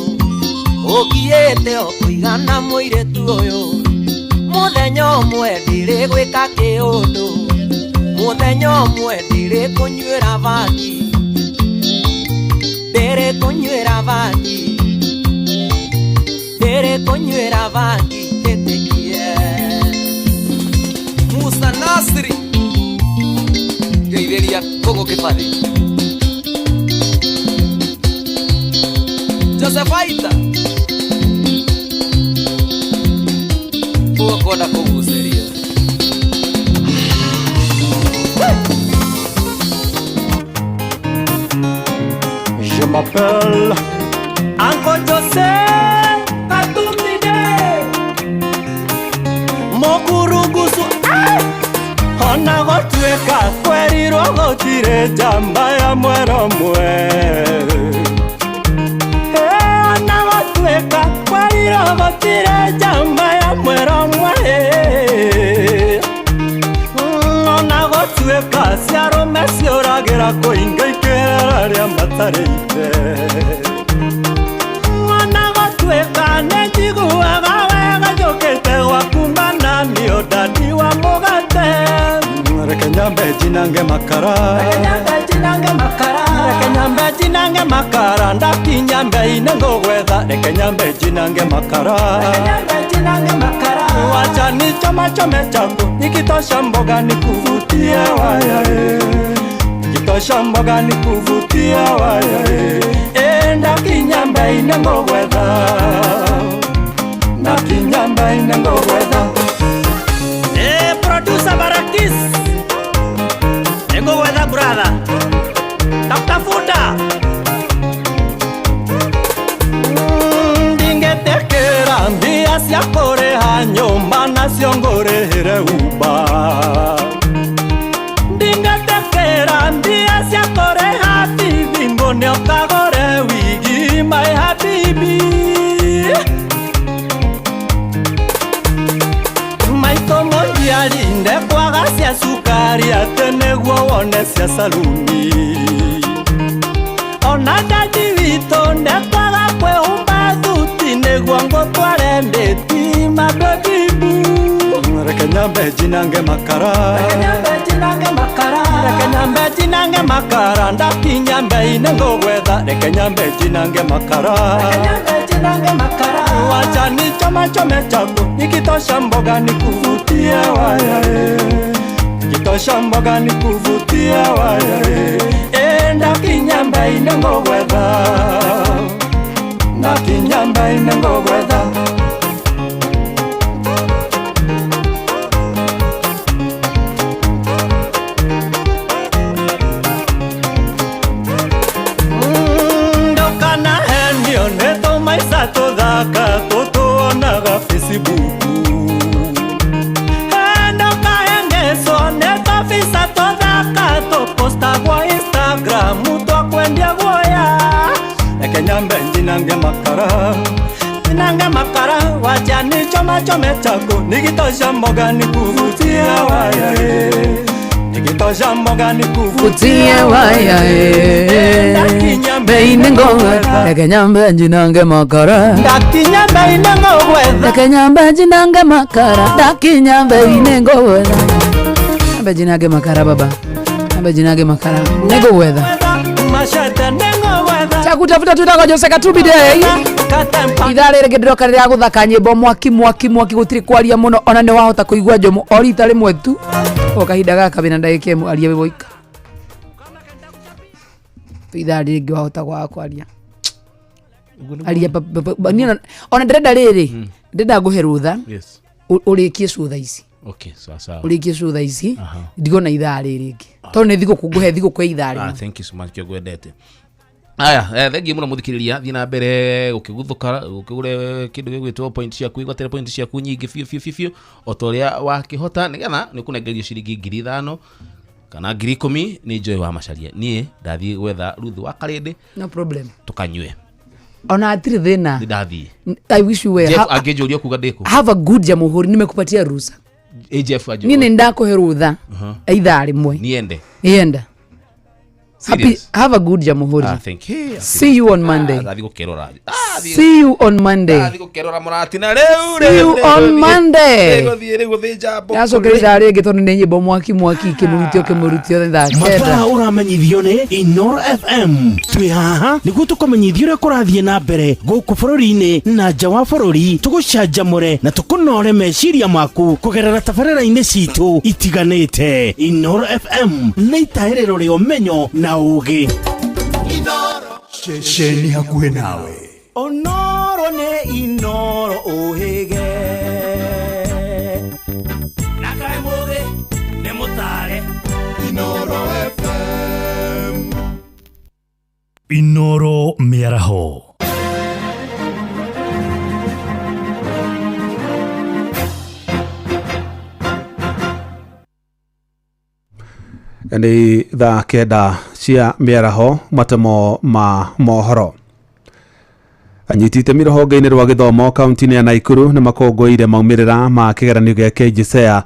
ũngiĩte o kũigana mũirĩtu ũyũ, mũthenya ũmwe ndĩrĩgwĩka kĩũndũ, mũthenya ũmwe ndĩrĩkũnyuĩra bangi, ndĩrĩkũnyuĩra bangi, ndĩrĩkũnyuĩra bangi njĩtĩkie. Musa Nasri ngeithĩria Kũgũ Kĩbathi. Joseph Aita ũkwenda kũgucĩria. Je m'appelle Uncle Jose Katumide Mokurugusu. Ona gũtuĩka kwerirwo gũtirĩ njamba ya mwero mwe, ona gũtuĩka kwerirwo gũtirĩ njamba ya mwero mwe, ona gũtuĩka ciarũme ciũragĩra kũinga ikerera rĩa matarĩ ithe, ona gũtuĩka nĩ njiguaga wega njũkĩte gwaku mana nĩ ũndani wa mũgate. Reke nyambe njinange makara, reke nyambe njinange makara, reke nyambe njinange makara, ndakinya mbei-inĩ ngũgwetha, reke nyambe njinange makara, reke nyambe njinange makara, wacha nichoma chome changu, nikitosha mboga nikuvutie waya, nikitosha mboga nikuvutie waya, ndakinya mbei-inĩ ngũgwetha, ndakinya mbei-inĩ ngũgwetha. Producer Barakis Nĩngũgwetha brother, takutafuta. Ndingĩtĩkĩra mbia cia kũrĩha nyũmba nacio ngũrĩhĩre Uber, ndingĩtĩkĩra mbia cia kũrĩha bithi ngũne ũkagũre wigi my habibi. Maitũ mũnjiari ndekwaga cia cukari atĩ nĩguo wone cia saluni, ona dadi witũ ndekwaga kwĩhumba thuti nĩguo ngũtware ndĩti my baby boo. Reke nyambe njinange makara, reke nyambe njinange makara, reke nyambe njinange makara, ndakinya mbei-inĩ ngũgwetha, reke nyambe njinange makara, reke nyambe njinange makara. Wacha nichoma chome chako, nikitosha mboga nikuvutie waya Nikitosha mboga nikuvutie waya Ndakinyamba inengogwetha, ndakinyamba inengogwetha. Ndokana henio nĩ tũmaica tũthaka tũtuonaga Facebook. Ndokahengecwo nĩ tũbica tũthaka tũpostagwo Instagram twakwendia guoya. Reke nyambe njinange makara, njinange makara. Wacha nichoma chome chako, nikitosha mboga nikuvutie waya Nikitosha mboga nikuvutie Kutie waya Beinengogwetha. Reke nyambe njinange makara, Ndakinyambe inengogwetha. Reke nyambe njinange makara, ndakinyambe inengogwetha. Nyambe njinange makara baba, nyambe njinange makara nengogwetha. Mashete nengogwetha. Chakutafuta twitagwo Jose Katumbi Day. Ithaa rĩrĩ ngĩndĩroka rĩrĩa gũthaka nyĩmbo mwaki mwaki mwaki gũtirĩ kwaria mũno ona nĩ wahota kũigua Njomo o rita rĩmwe tu o kahinda gaka wĩna ndagĩka ĩmwe aria wĩ woika. Ithaa rĩngĩ wahota kwaga kwaria aria niĩ ona ndĩrenda rĩrĩ ndĩrenda ngũhe rũtha Yes. ũrĩkie cũtha ici. Okay, sawa sawa. Ũrĩkie cũtha ici ndigona ithaa rĩrĩ rĩngĩ tondũ nĩ thigũkũ ngũhe thigũkũ ya ithaa Ah, rĩmwe. thank you so much kĩo ngwendete. Aya, thengiũ mũno mũthikĩrĩria, thiĩ na mbere gũkĩguthũka ũkĩgũre kĩndũ gĩgwĩtwo point ciaku, igwatĩre point ciaku nyingĩ biũ biũ biũ biũ o ta ũrĩa wakĩhota nĩgetha nĩ ũkũnengerio ciringi 5,000 kana 10,000 nĩ Joy wa Macharia. Niĩ ndathiĩ gwetha Ruth wa Karĩndĩ No problem. tũkanyue. Ona hatirĩ thĩna. Nĩ ndathiĩ. I wish you well. Jeff angĩnjũria kuga ndĩkũ? Have a good Jamhuri, nimekupatia ruhusa. Jeff anjũria. Niĩ nĩ ndakũhe rũtha ithaa rĩmwe. Niende. Nienda. Happy, Serious? have a good Jamhuri. Ah, thank you. See you on Monday. Ndathiĩ gũkerora. See you on Monday. Ndathiĩ gũkerora mũratina rĩu. See you on Monday. Gũthiĩ rĩu gũthĩnja mbũkũ. Ndacokera ithaa rĩngĩ tondũ nĩ nyĩmbo mwaki mwaki ikĩmũrutio kĩmũrutio thaa Mathaa kenda. ũramenyithio nĩ Inoro FM. Twĩ haha nĩguo tũkũmenyithia ũrĩa kũrathiĩ na mbere gũkũ bũrũri-inĩ na nja wa bũrũri, tũgũcanjamũre na tũkũnore meciria maku kũgerera tabarĩra-inĩ citũ itiganĩte. Inoro FM nĩ itahĩrĩro rĩa ũmenyo na ũũgĩ. Ceceni hakuhĩ nawe. Onoro nĩ Inoro ũhĩge. Na kaĩ mũthĩ nĩ mũtare. Inoro FM. Inoro mĩaraho. Nĩ thaa 9 cia mĩaraho matemo ma mohoro. Anyiti itemi rũhonge-inĩ rwa gĩthomo kaunti-inĩ ya Naikuru nĩ makũngũĩire maumĩrĩra ma kĩgeranio gĩa KJSEA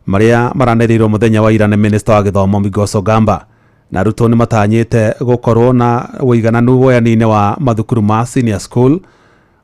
marĩa maranĩrĩirwo mũthenya wa ira nĩ minista wa gĩthomo Migos Ogamba, na arutwo nĩ matanyĩte gũkorwo na ũigananu woyani-inĩ wa mathukuru ma senior school.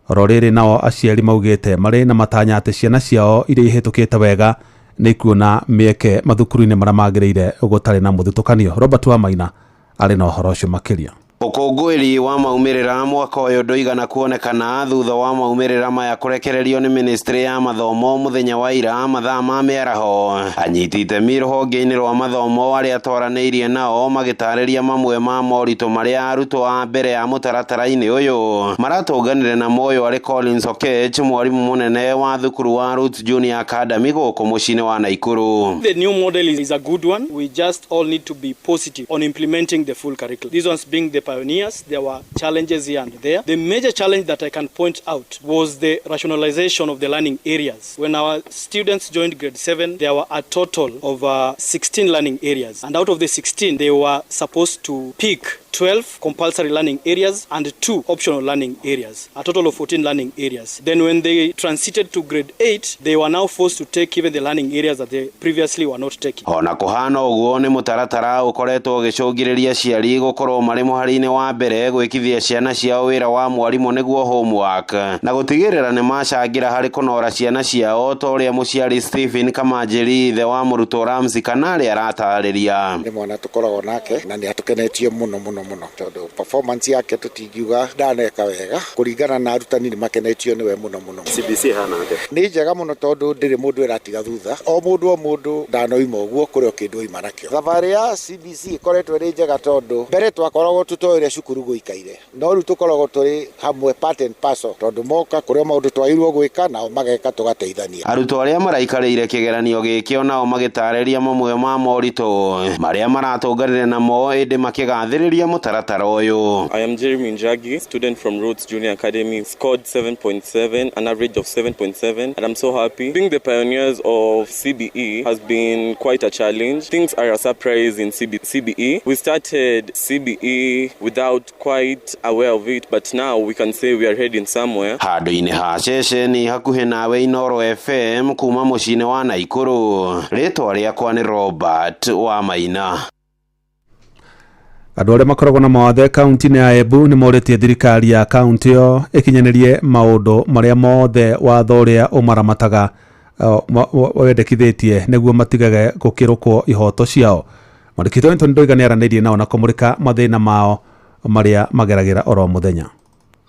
Oro rĩrĩ nao aciari maugĩte marĩ na matanya atĩ ciana ciao iria ihĩtũkĩte wega nĩ ikuona mĩeke mathukuru-inĩ marĩa magĩrĩire gũtarĩ na mũthutũkanio. Robert Wamaina arĩ na ũhoro ũcio makĩria. Ũkũngũĩri wa maumĩrĩra mwaka ũyũ ndũigana kuonekana thutha wa maumĩrĩra maya kũrekererio nĩ ministry ya mathomo mũthenya wa ira mathaa ma mĩaraho. Anyiti itemi rũhonge-inĩ rwa mathomo arĩa twaranĩirie nao magĩtarĩria mamwe ma moritũ marĩa arutwo a mbere ya mũtaratara-inĩ ũyũ maratũnganire na moyo arĩ Collins Okech, mwarimũ mũnene wa thukuru wa Roots Junior Academy gũkũ mũciĩ-inĩ wa Naikuru. The new model is a good one. We just all need to be positive on implementing the full curriculum. These ones being the pioneers, there were challenges here and there. The major challenge that I can point out was the rationalization of the learning areas. When our students joined grade 7, there were a total of 16 learning areas. And out of the 16, they were supposed to pick 12 compulsory learning areas and 2 optional learning areas, a total of 14 learning areas. Then when they transited to grade 8, they were now forced to take even the learning areas that they previously were not taking. Ona kuhana uguo ni mutaratara ukoretwo ugicũngĩrĩria aciari gukorwo marĩ mũhari-inĩ wa mbere gwĩkithia ciana ciao wĩra wa mwarimũ nĩguo homework na gũtigĩrĩra nĩ macangĩra harĩ kũnora ciana ciao ta ũrĩa mũciari Stephen Kamanjĩri ithe wa mũrutwo Ramsey Kanarĩ aratarĩria. Nĩ mwana tũkoragwo nake na nĩ atũkenetie mũno mũno mũno mũno tondũ performance yake tũtingiuga ndaneka wega kũringana na arutani nĩ makenetio nĩwe mũno mũno. CBC ĩhana atĩa? Nĩ njega mũno tondũ ndĩrĩ mũndũ ĩratiga thutha, o mũndũ o mũndũ ndanoima ũguo kũrĩ o kĩndũ oima nakĩo. Thabarĩ ya CBC ĩkoretwo ĩrĩ njega tondũ mbere twakoragwo tũtoĩ ũrĩa cukuru gũikaire, no rĩu tũkoragwo tũrĩ hamwe part and parcel tondũ moka kũrĩ o maũndũ twagĩrĩirwo gwĩka nao mageka tũgateithania. Arutwo arĩa maraikarĩire kĩgeranio gĩkĩ onao magĩtarĩria mamwe ma moritũ marĩa maratũnganire namo ĩndĩ makĩgathĩrĩria mũtaratara ũyũ. I am Jeremy Njagi, student from Rhodes Junior Academy, scored 7.7, an average of 7.7, and I'm so happy. Being the pioneers of CBE has been quite a challenge. Things are a surprise in CBE. We started CBE without quite aware of it, but now we can say we are heading somewhere. Handũ-inĩ ha ceceni hakuhĩ nawe Inooro FM kuma mũciĩ-inĩ wa Naikuru, rĩtwa rĩakwa nĩ Robert wa Maina. Andũ arĩa makoragwo na mawathe kaunti-inĩ ya Embu nĩ morĩtie thirikari ya kaunti ĩyo ĩkinyanĩrie maũndũ marĩa mothe watho ũrĩa ũmaramataga wendekithĩtie nĩguo matigage gũkĩrũkwo ihoto ciao. Mwandĩki Anthony Ndoiga nĩaranĩirie nao na kũmũrĩka mathĩna mao marĩa mageragĩra oro mũthenya.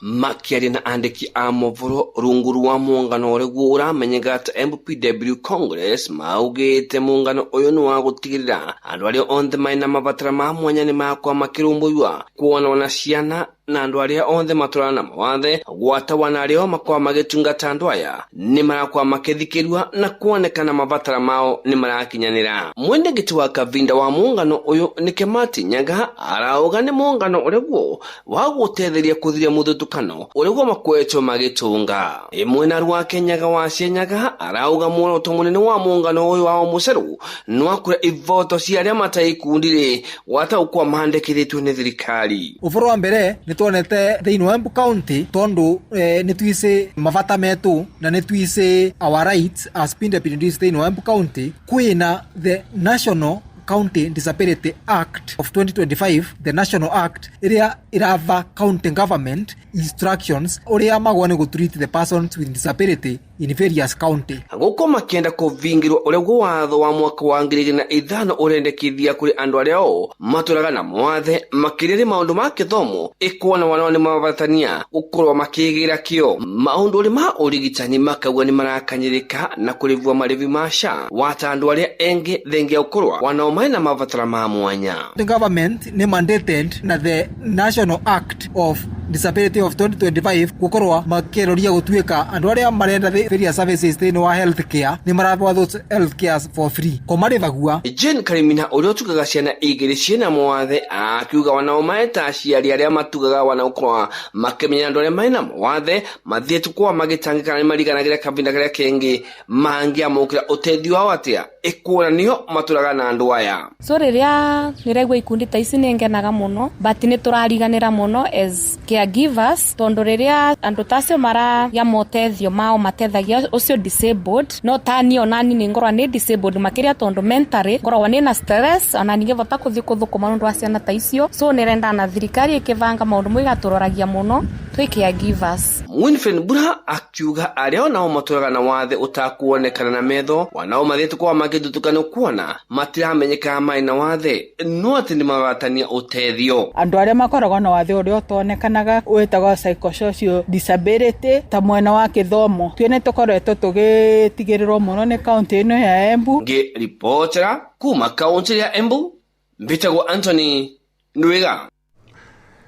Makiaria na andĩki a mohoro rungu rwa muungano ũrĩguo ũramenyeka ta MPW Congress maugĩte muungano ũyũ nĩ wa gũtigĩrĩra andũ arĩa othe marĩ na mabatara ma mwanya nĩ makwa makĩrũmbũiwa kuona na ciana na andũ arĩa othe matũraga na mawathe gwata wana arĩa makwa magĩtungata andũ aya nĩ marakwa makĩthikĩrua na kuonekana mabatara mao nĩ marakinyanĩra. Mwendekithia wa Kavinda wa muungano ũyũ nĩ Kemati Nyaga arauga nĩ muungano ũrĩguo wa gũtetheria kũthiria mũthutũkano ũrĩguo makwetwo magĩtunga. Ĩmwe na rwake Nyaga wa Cianyaga arauga muoroto mũnene wa muungano ũyũ wao mũcerũ nĩ wa kũrĩa ivoto cia arĩa matarĩ ikundi-rĩ gwata gũkorwo mandĩkithĩtio nĩ thirikari. Ũboro wa mbere nĩ tuonete thĩinĩ wa Embu County tondu nĩ twicĩ mabata metu na nĩ twicĩ our rights as PWDs thĩinĩ wa Embu County kwĩna the National County Disability Act of 2025, the National Act ĩrĩa ĩrava county government instructions ũrĩa magwa nĩ gũtreat the persons with disability in various county. Gũkũ makĩenda kũvingĩrwo ũrĩa watho wa mwaka wa 2005 ũrendekithia kũrĩ andũ arĩa o matũraga na mawathe makĩria nĩ maũndũ ma kĩthomo ĩkuona wanao nĩ mabatania gũkorwo makĩgĩra kĩo maũndũ ma ũrigitani makauga nĩ marakanyĩrĩka na kũrĩvua marĩvi ma SHA wata andũ arĩa engĩ thengia gũkorwo wanao marĩ na mabatara ma mwanya. The government nĩ mandated na the National Act of Disability of 2025 gũkorwo makĩroria gũtuĩka andũ arĩa marenda various services thĩinĩ wa health care nĩ marahewa those health care for free ko marĩvagua. Jane Karimina ũrĩa ũtugaga ciana igĩrĩ ciĩna mawathe akiuga wanao maeta aciari arĩa matugaga wanaokorwa makĩmenya andũ arĩa marĩ na mawathe mathiĩte kwa magĩtangĩka nĩ mariganagĩra kavinda karĩa kengĩ mangĩamũkĩra ũteithio wao atĩa ĩkuona nĩo matũraga na andũ aya. So rĩrĩa nĩraigua ikundi ta ici nĩ ngenaga mũno but nĩ tũrariganĩra mũno as caregivers tondũ rĩrĩa andũ ta acio maragĩa motethio mao matethagia ũcio disabled no ta niĩ onani nĩ ngorwa nĩ disabled makĩria tondũ mentally ngoragwo nĩ na stress ona ningĩbota kũthiĩ kũthũkũma nĩ ũndũ wa ciana ta icio so nĩrenda na thirikari ĩkĩbanga maũndũ mau ĩgatũroragia mũno twĩ caregivers. Winfred Mbura akiuga arĩa onao matũraga na wathe ũtakuonekana na metho wanao mathiĩte kwa magĩthutũkano kuona matiramenyekaga marĩ na wathe no atĩ nĩ mabatania ũteithio. Andũ arĩa makoragwo na wathe ũrĩa ũtonekanaga wĩtagwo psychosocial disability ta mwena wa kĩthomo tue nĩ tũkoretwo tũgĩtigĩrĩrwo mũno nĩ kaunti ĩno ya Embu. Ngĩribotera kuma kaunti ya Embu mbĩtagwo Anthony Ndwiga.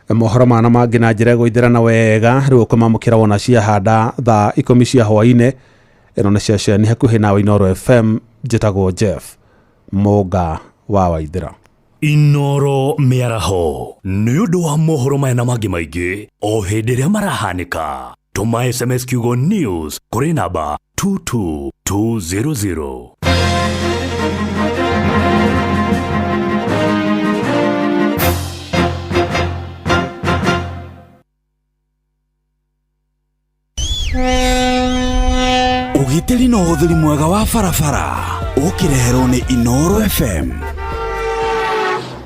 Mohoro mana mangĩ na njĩra ĩgũithĩrana wega rĩu ũkũmamũkĩra wona ciahanda thaa 10 cia hwaĩ-inĩ. Ĩno nĩ ceceni hakuhĩ nawe Inooro FM, njĩtagwo Jeff Mũnga wa Waithĩra. Inooro mĩaraho nĩ ũndũ wa mohoro maya na mangĩ maingĩ o hĩndĩ ĩrĩa marahanĩka. Tũma SMS kiugo news kũrĩ namba 22200. Ũgitĩri na ũhũthĩri mwega wa barabara ũkĩreherwo nĩ Inooro FM.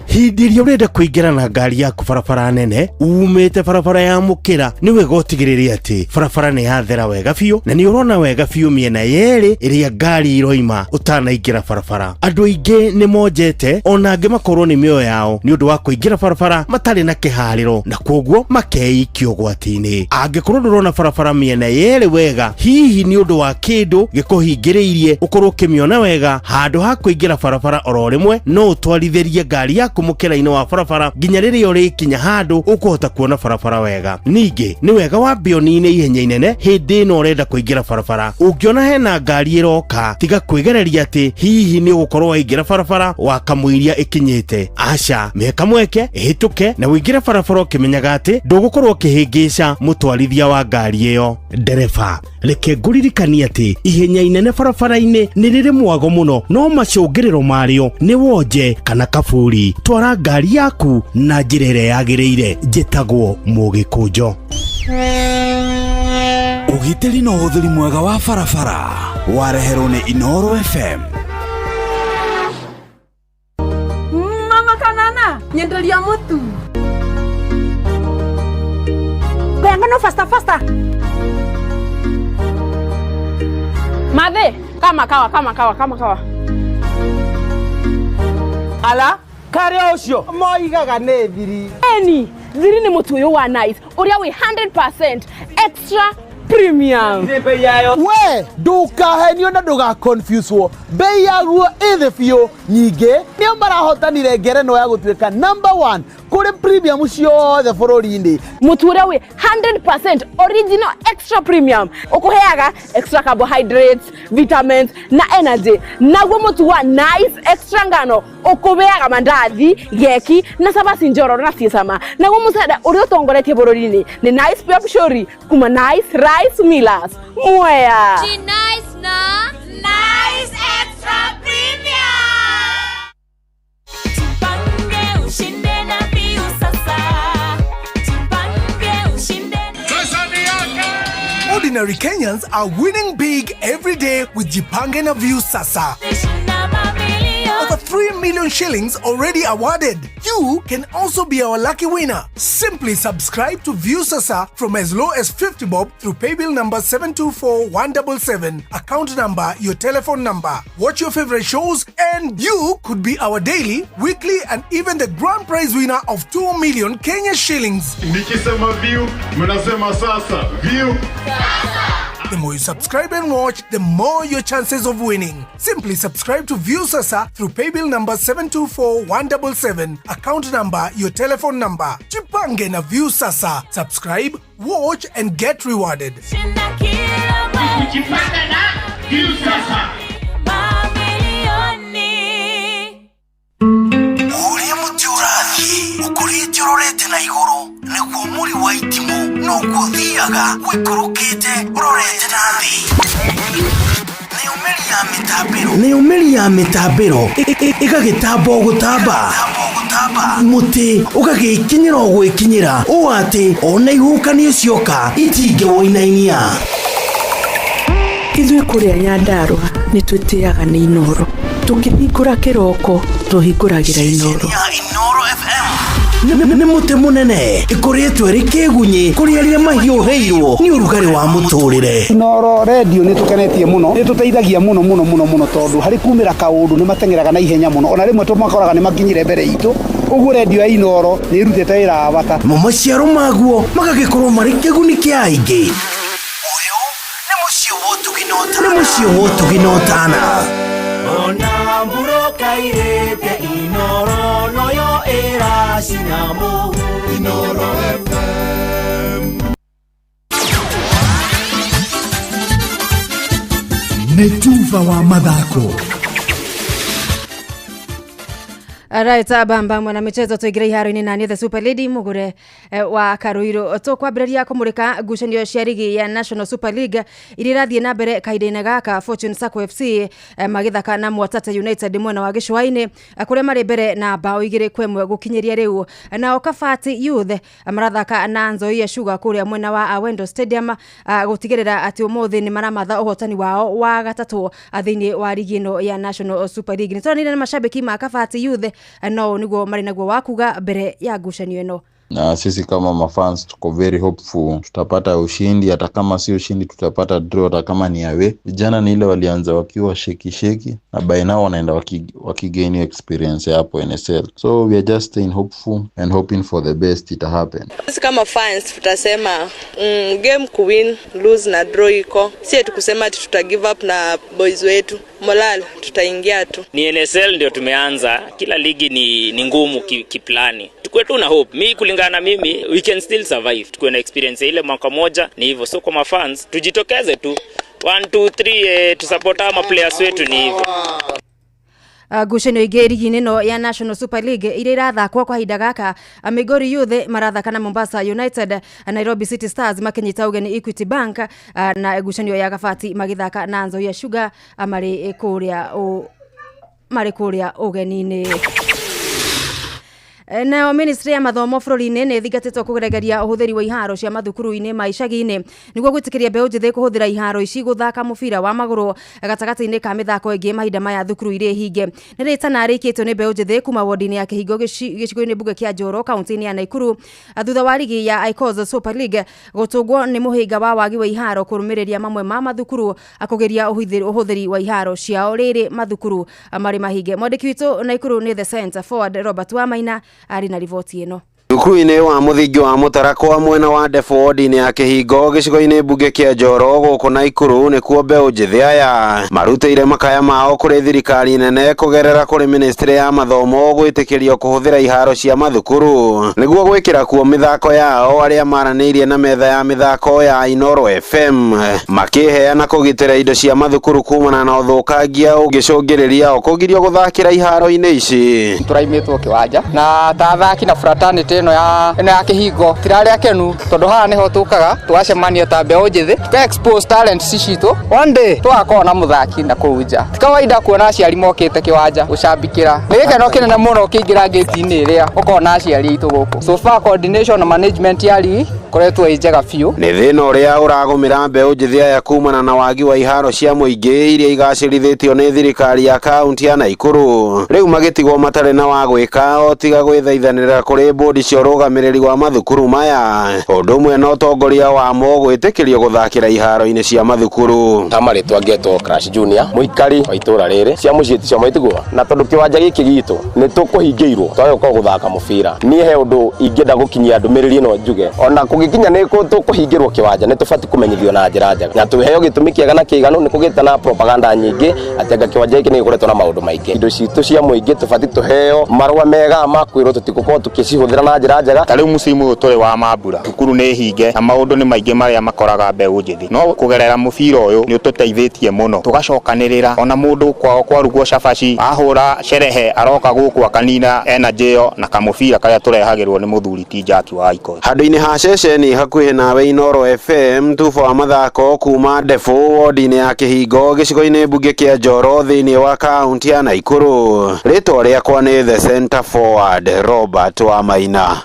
Hĩndĩ ĩrĩa ũrenda kũingĩra na ngari yaku barabara nene umĩte barabara ya mũkĩra, nĩ wega ũtigĩrĩre atĩ barabara nĩ yathera wega biũ na nĩ ũrona wega biũ mĩena yerĩ ĩrĩa ngari iroima ũtanaingĩra barabara. Andũ aingĩ nĩ monjete ona angĩ makorwo nĩ mĩoyo yao nĩ ũndũ wa kũingĩra barabara matarĩ na kĩharĩro na kwoguo makeikia ũgwati-inĩ. Angĩkorwo ndũrona barabara mĩena yerĩ wega, hihi nĩ ũndũ wa kĩndũ gĩkũhingĩrĩirie ũkorwo ũkĩmĩona wega, handũ ha kũingĩra barabara oro rĩmwe no ũtwarithĩrie ngari yaku mũkĩra-inĩ wa barabara nginya rĩrĩa ũrĩkinya handũ ũkũhota kuona barabara wega. Ningĩ nĩ wega wambe ũnine ihenya inene hĩndĩ ĩno ũrenda kũingĩra barabara. Ũngĩona hena ngari ĩroka, tiga kwĩgereria atĩ hihi nĩ ũgũkorwo waingĩra barabara wakamũiria ĩkinyĩte. Aca, mĩhe kamweke ĩhĩtũke na ũingĩre barabara ũkĩmenyaga atĩ ndũgũkorwo ũkĩhĩngĩca mũtwarithia wa ngari ĩyo. Ndereba, reke ngũririkanie atĩ ihenya inene barabara-inĩ nĩ rĩrĩ mwago mũno, no macũngĩrĩro marĩo nĩ wonje kana kaburi. Twara ngari yaku na njĩra ĩrĩa yagĩrĩire. Njĩtagwo Mũgĩkũnjo. Ũgitĩri na ũhũthĩri mwega wa barabara wareherwo nĩ Inooro FM. Mama kanana, nyenderia mutu. Ngano faster faster. Mathe, kama kawa kama kawa kama kawa. Ala, kare ucio moigaga nĩ thiri. Eni, thiri nĩ mũtu ũyũ wa nice, ũrĩa wĩ 100% extra premium. We ndukahenio na ndugaconfuswo, bei yaguo ĩ thĩ biũ. Nyingĩ nĩo marahotanire ngerenwa ya gũtuĩka number 1 kũrĩ premium ciothe bũrũri-inĩ. Mũtu ũrĩa wĩ 100% original extra premium ũkũheaga extra carbohydrates, vitamins na energy. Naguo mũtu wa nice extra ngano ũkũheaga mandathi, geki na cabaci njororo na ciĩ cama. Naguo mũcere ũrĩa ũtongoretie bũrũri-inĩ nĩ Nice Pure Pshori kuma Nice Rice Millers. Mwea. Nice na Nice Extra Premium. Tupange ushinde na Viusasa. Tupange ushinde. Ordinary Kenyans are winning big every day with Jipange na Viusasa. Over 3 million shillings already awarded. You can also be our lucky winner. Simply subscribe to Viusasa from as low as 50 bob through paybill number 724177, account number, your telephone number. Watch your favorite shows and you could be our daily, weekly and even the grand prize winner of 2 million Kenya shillings. Nikisema view, mnasema sasa. View. The more you subscribe and watch, the more your chances of winning. Simply subscribe to Viusasa through paybill number 724177, account number, your telephone number. Jipange na Viusasa. Subscribe, watch and get rewarded. Jipange na Viusasa. Ũrĩa mũtĩ ũrathiĩ ũkũrĩte ũrorete na igũrũ nĩguo mũri wa itimũ noguo ũthiaga ũikũrũkĩte ũrorete na thĩ. Nayo mĩri ya mĩtambĩro ĩgagĩtamba o gũtamba, mũtĩ ũgagĩkinyĩra o gwĩkinyĩra ũũ atĩ ona ihuhũkanio cioka itingĩwũinainia. Ithuĩ kũrĩa Nyandarũa nĩ twĩtĩaga nĩ Inooro. Tũkĩhingũra kĩroko tũhingũragĩra Inooro. Nĩ mũtĩ mũnene ĩkũrĩtwo ĩrĩ kĩgunyĩ kũrĩ arĩa mahiũhĩirwo nĩ ũrugarĩ wa mũtũrĩre. Inooro redio nĩ tũkenetie mũno, nĩ tũteithagia mũno mũno mũno mũno tondũ harĩ kumĩra kaũndũ nĩ mateng'eraga na ihenya mũno, ona rĩmwe tũmakoraga nĩ makinyire mbere itũ. Ũguo redio ya Inooro nĩ ĩrutĩte wĩra wa bata. Mo maciaro maguo magagĩkorwo marĩ kĩguni kĩa aingĩ. Nĩ mũciĩ wa ũtugi na ũtana. Ona mburoka irĩte Inooro noyo ĩracina mũhu. Inooro FM. Nĩ tuba wa mathako. Right, bamba mwana michezo tuingire iharo-inĩ na the Super Lady mugure wa Karuiru. Tukwambĩrĩria kũmũrĩka ngucanio cia rigi ya National Super League iria irathiĩ na mbere kahinda-inĩ gaka. Fortune Sacco FC magĩthaka na Mwatate United mwena wa gĩcũa-inĩ, kũrĩa marĩ mbere na bao 2-1 gũkinyĩria rĩu. Nao Kabati Youth marathaka na Nzoia Sugar kũrĩa mwena wa Awendo Stadium, gũtigĩrĩra atĩ ũmũthĩ nĩ maramatha ũhotani wao wa gatatũ thĩinĩ wa rigi ĩno ya National Super League. Nĩ tũranire na mashabiki ma Kabati Youth No nĩguo marĩ naguo wa kuga mbere ya ngucanio ĩno. Na sisi kama mafans tuko very hopeful tutapata ushindi, hata kama si ushindi tutapata draw, hata kama ni away. Vijana ni ile walianza wakiwa shaky shaky, na by now wanaenda wakigain experience hapo NSL, so we are just staying hopeful and hoping for the best it happen. Sisi kama fans tutasema game kuwin, lose na draw iko, si eti kusema ati tuta give up na boys wetu, morale tutaingia tu. Ni NSL ndio tumeanza, kila ligi ni ngumu kiplani. Tukue tu na hope. Mi kulingana na mimi, we can still survive. Tukue na experience ile mwaka moja ni hivyo. So kwa mafans tujitokeze tu 1 2 3 tusupport ama players wetu ni hivyo. Ngucanio ingĩ rigi-inĩ ĩno ya National Super League iria irathakwo kwa kahinda gaka, Migori Youth marathaka na Mombasa United, Nairobi City Stars makĩnyita ũgeni Equity Bank, na ngucanio ya Gabati magĩthaka na Nzoia Sugar marĩ kũrĩa ũgeni-inĩ. Nayo ministry ya mathomo bũrũri-inĩ nĩ ĩthingatĩtwo kũgeregeria ũhũthĩri wa iharo cia mathukuru-inĩ ma icagi-inĩ nĩguo gwĩtĩkĩria mbeũ njĩthĩ kũhũthĩra iharo ici gũthaka mũbira wa magũrũ gatagatĩ-inĩ ka mĩthako ĩngĩ mahinda maya thukuru irĩ hinge. Nĩ rĩtana rĩikĩtio nĩ mbeũ njĩthĩ kuma wodi-inĩ ya Kĩhingo gĩcigo-inĩ mbunge kĩa Njoro kaunti-inĩ ya Naikuru thutha wa rigi ya ICOS Super League gũtũngwo nĩ mũhĩnga wa wagi wa iharo kũrũmĩrĩria mamwe ma mathukuru akũgeria ũhũthĩri wa iharo ciao rĩrĩ mathukuru marĩ mahinge. Mwandĩki witũ Naikuru nĩ The Center Forward Robert Wamaina arĩ na riboti ĩno. Thukuru-inĩ wa mũthingi wa Mũtarakwa mwena wa Ndebũ wodi-inĩ ya Kĩhingo gĩcigo-inĩ mbunge kĩa Njoro gũkũ Naikuru nĩkuo mbeũ njĩthĩ aya marutĩire makaya mao kũrĩ thirikari nene kũgerera kũrĩ ministry ya mathomo gwĩtĩkĩrio kũhũthĩra iharo cia mathukuru nĩguo gwĩkĩra kuo mĩthako yao. Arĩa maranĩirie na metha ya mĩthako ya Inoro FM makĩheana kũgitĩra indo cia mathukuru kumana na ũthũkangia ũngĩcũngĩrĩria o kũgirio gũthakĩra iharo-inĩ ici. Tũraimĩtwo kĩwanja na ta athaki na fraternity ĩno ya Kĩhingo tirarĩ akenu tondũ haha nĩho tũkaga tũgacemania ta mbeũ njĩthĩ tũka expose talents citũ, one day tũgakorwo na mũthaki na kũu nja. Ti kawaida kuona aciari mokĩte kĩwanja gũcambikĩra, nĩ gĩkeno kĩnene mũno ũkĩingĩra ngĩti-inĩ ĩrĩa ũkona aciari aitũ gũkũ. So far coordination na management ya ligi koretwo ĩ njega biũ. Nĩ thĩna ũrĩa ũragũmĩra mbeũ njĩthĩ aya kumana na wagi wa iharo cia mũingĩ iria igacĩrithĩtio nĩ thirikari ya kaunti ya Naikuru rĩu magĩtigwo matarĩ na wa gwĩka o tiga gwĩthaithanĩra kũrĩ bodi cia ũrũgamĩrĩri wa mathukuru maya ũndũ ũmwe na ũtongoria wamo gwĩtĩkĩrio gũthakĩra iharo-inĩ cia mathukuru. Ta marĩtwa ngetwo Crash Junior mũikari wa itũra rĩrĩ cia mũciĩ ti cia maitũguo na tondũ kĩwanja gĩkĩ gitũ nĩ tũkũhingĩirwo twage gũkorwo gũthaka mũbira. Niĩ he ũndũ ingĩenda gũkinyia ndũmĩrĩri ĩno njuge ona kũgĩkinya nĩ tũkũhingĩrwo kĩwanja nĩ tũbatiĩ kũmenyithio na njĩra njega na tũheo gĩtũmi kĩega na kĩiganu. Nĩ kũgĩte na propaganda nyingĩ atĩ anga kĩwanja gĩkĩ nĩ gĩkoretwo na maũndũ maingĩ. Indo citũ cia mũingĩ tũbatiĩ tũheo marũa mega ma kwĩrwo tũtigũkorwo tũkĩcihũthĩra na njĩra njega. Ta rĩu mũciĩ ũyũ tũrĩ wa mambura thukuru nĩ hinge na maũndũ nĩ maingĩ marĩa makoraga mbeũ njĩthĩ, no kũgerera mũbira ũyũ nĩ ũtũteithĩtie mũno tũgacokanĩrĩra ona mũndũ kwao kwarugwo cabaci ahũra sherehe aroka gũkũ akanina energy ĩyo na kamũbira karĩa tũrehagĩrwo nĩ mũthuri ti Jack wa Icon. Handũ-inĩ ha ceceni hakuhĩ nawe Inoro FM tuba wa mathako kuma Ndebũ wodi-inĩ ya Kĩhingo gĩcigo-inĩ mbunge kĩa Njoro thĩinĩ wa kaunti ya Naikuru. Rĩtwa rĩakwa nĩ The Center Forward Robert Wamaina.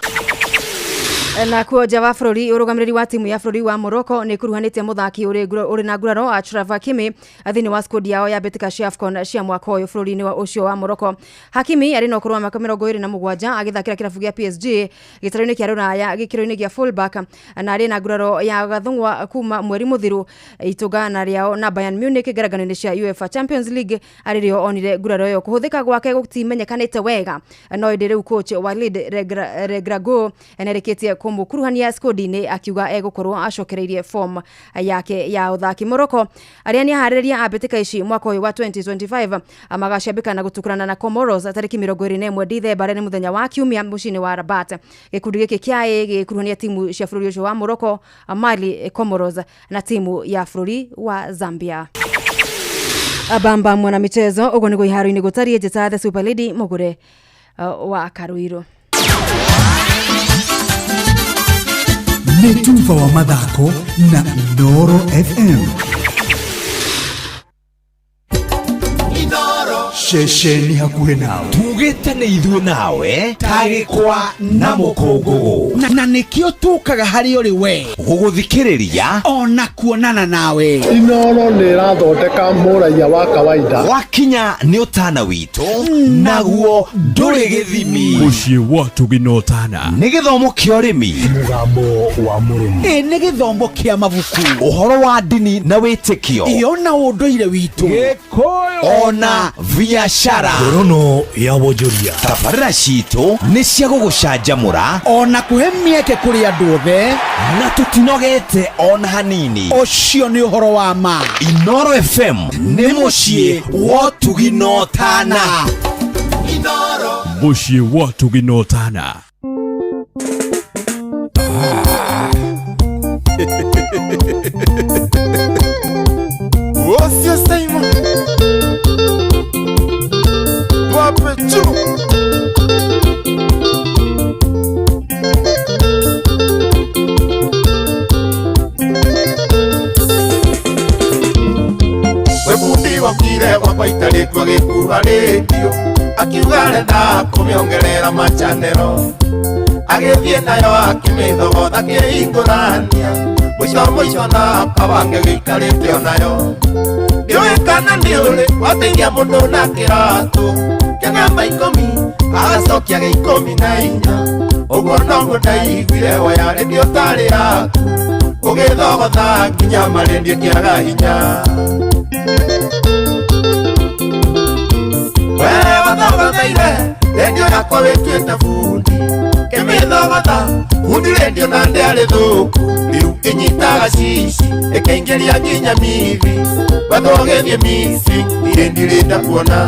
Na kuo nja wa bũrũri, ũrũgamĩrĩri wa timu ya bũrũri wa Morocco nĩ ĩkuruhanĩtie mũthaki ũrĩ na nguraro Achraf Hakimi thĩinĩ wa squad yao ya mbĩtĩka cia AFCON cia mwaka ũyũ bũrũri-inĩ ũcio wa Morocco. Hakimi arĩ na ũkũrũ wa mĩaka 27 agĩthakĩra kĩrabu gĩa PSG gĩtarũ-inĩ kĩa rũraya gĩkĩro-inĩ gĩa fullback na arĩ na nguraro ya gathũng'wa kuma mweri mũthiru itũngana rĩao na Bayern Munich ngerangano-inĩ cia UEFA Champions League arĩ rĩo onire nguraro ĩyo. Kũhũthĩka gwake gũtimenyekanĩte wega no ĩndĩ rĩu coach Walid Regragui nĩarĩkĩtie kũmũkuruhania squad-inĩ akiuga egũkorwo acokereirie form yake ya ũthaki. Morocco arĩa nĩ aharĩrĩria a mbĩtĩka ici mwaka ũyũ wa 2025 magacambĩka na gũtukurana na Comoros tarĩki 21 Dithemba arĩa nĩ mũthenya wa kiumia mũciĩ-inĩ wa Rabat. Gĩkundi gĩkĩ kĩa A gĩkuruhania timu cia bũrũri ũcio wa Morocco, Mali, Comoros na timu ya bũrũri wa Zambia. Bamba mwana michezo ũguo nĩguo iharo-inĩ gũtariĩ. Njĩta The Super Lady mũgũre wa Karuirũ. Nĩ tuba wa mathako na Inooro FM. Ceceni hakuhĩ nawe. Tugĩte nĩ ithuĩ nawe ta gĩkwa na mũkũngũgũ. Na nĩkĩo tũkaga harĩ ũrĩ we gũgũthikĩrĩria ona kuonana nawe. Inoro nĩ ĩrathondeka mũraiya wa kawaida. Wakinya nĩ ũtana witũ naguo ndũrĩ gĩthimi. Mũciĩ wa Ũtugi na Ũtana. Nĩ gĩthomo kĩa ũrĩmi, mũgambo wa mũrĩmi, ĩ nĩ gĩthomo kĩa mabuku, ũhoro wa ndini na wĩtĩkio, ĩyo na ũndũire witũ, Gĩkũyũ ona biacara. Ngorono ya wonjoria. Tabarĩra citũ nĩ cia gũgũcanjamũra ona kũhe mĩeke kũrĩ andũ othe, na tũtinogete ona hanini. Ũcio nĩ ũhoro wa ma. Inoro FM nĩ mũciĩ wa ũtugi na ũtana. Mũciĩ wa Ũtugi na Ũtana. What's your Simon? Wape chu. Webundi wakire wakwa itarĩtwo gĩkuha rĩndiũ, akiuga arenda kũmĩongerera machanero, agĩthiĩ nayo akĩmĩthogotha kĩhingũrania, mũico mũico na kabange gĩikarĩte onayo. Ndiũĩ kana nĩ ũrĩ wateithia mũndũ na kĩratũ kĩa namba 10 agacokia gĩa 14, ũguo noguo ndaiguire waya rĩndiũ tarĩ yaku, ũgĩthogotha nginya marĩndiũ kĩaga hinya. Wewe wathogothaire rendio yakwa wĩtuĩte bundi, kĩmĩthogotha bundi rendio na ndĩarĩ thũku, rĩu ĩnyitaga cici ĩkaingĩria nginya mithi, wethwo ũgĩthiĩ misi ndirĩ ndirĩnda kuona,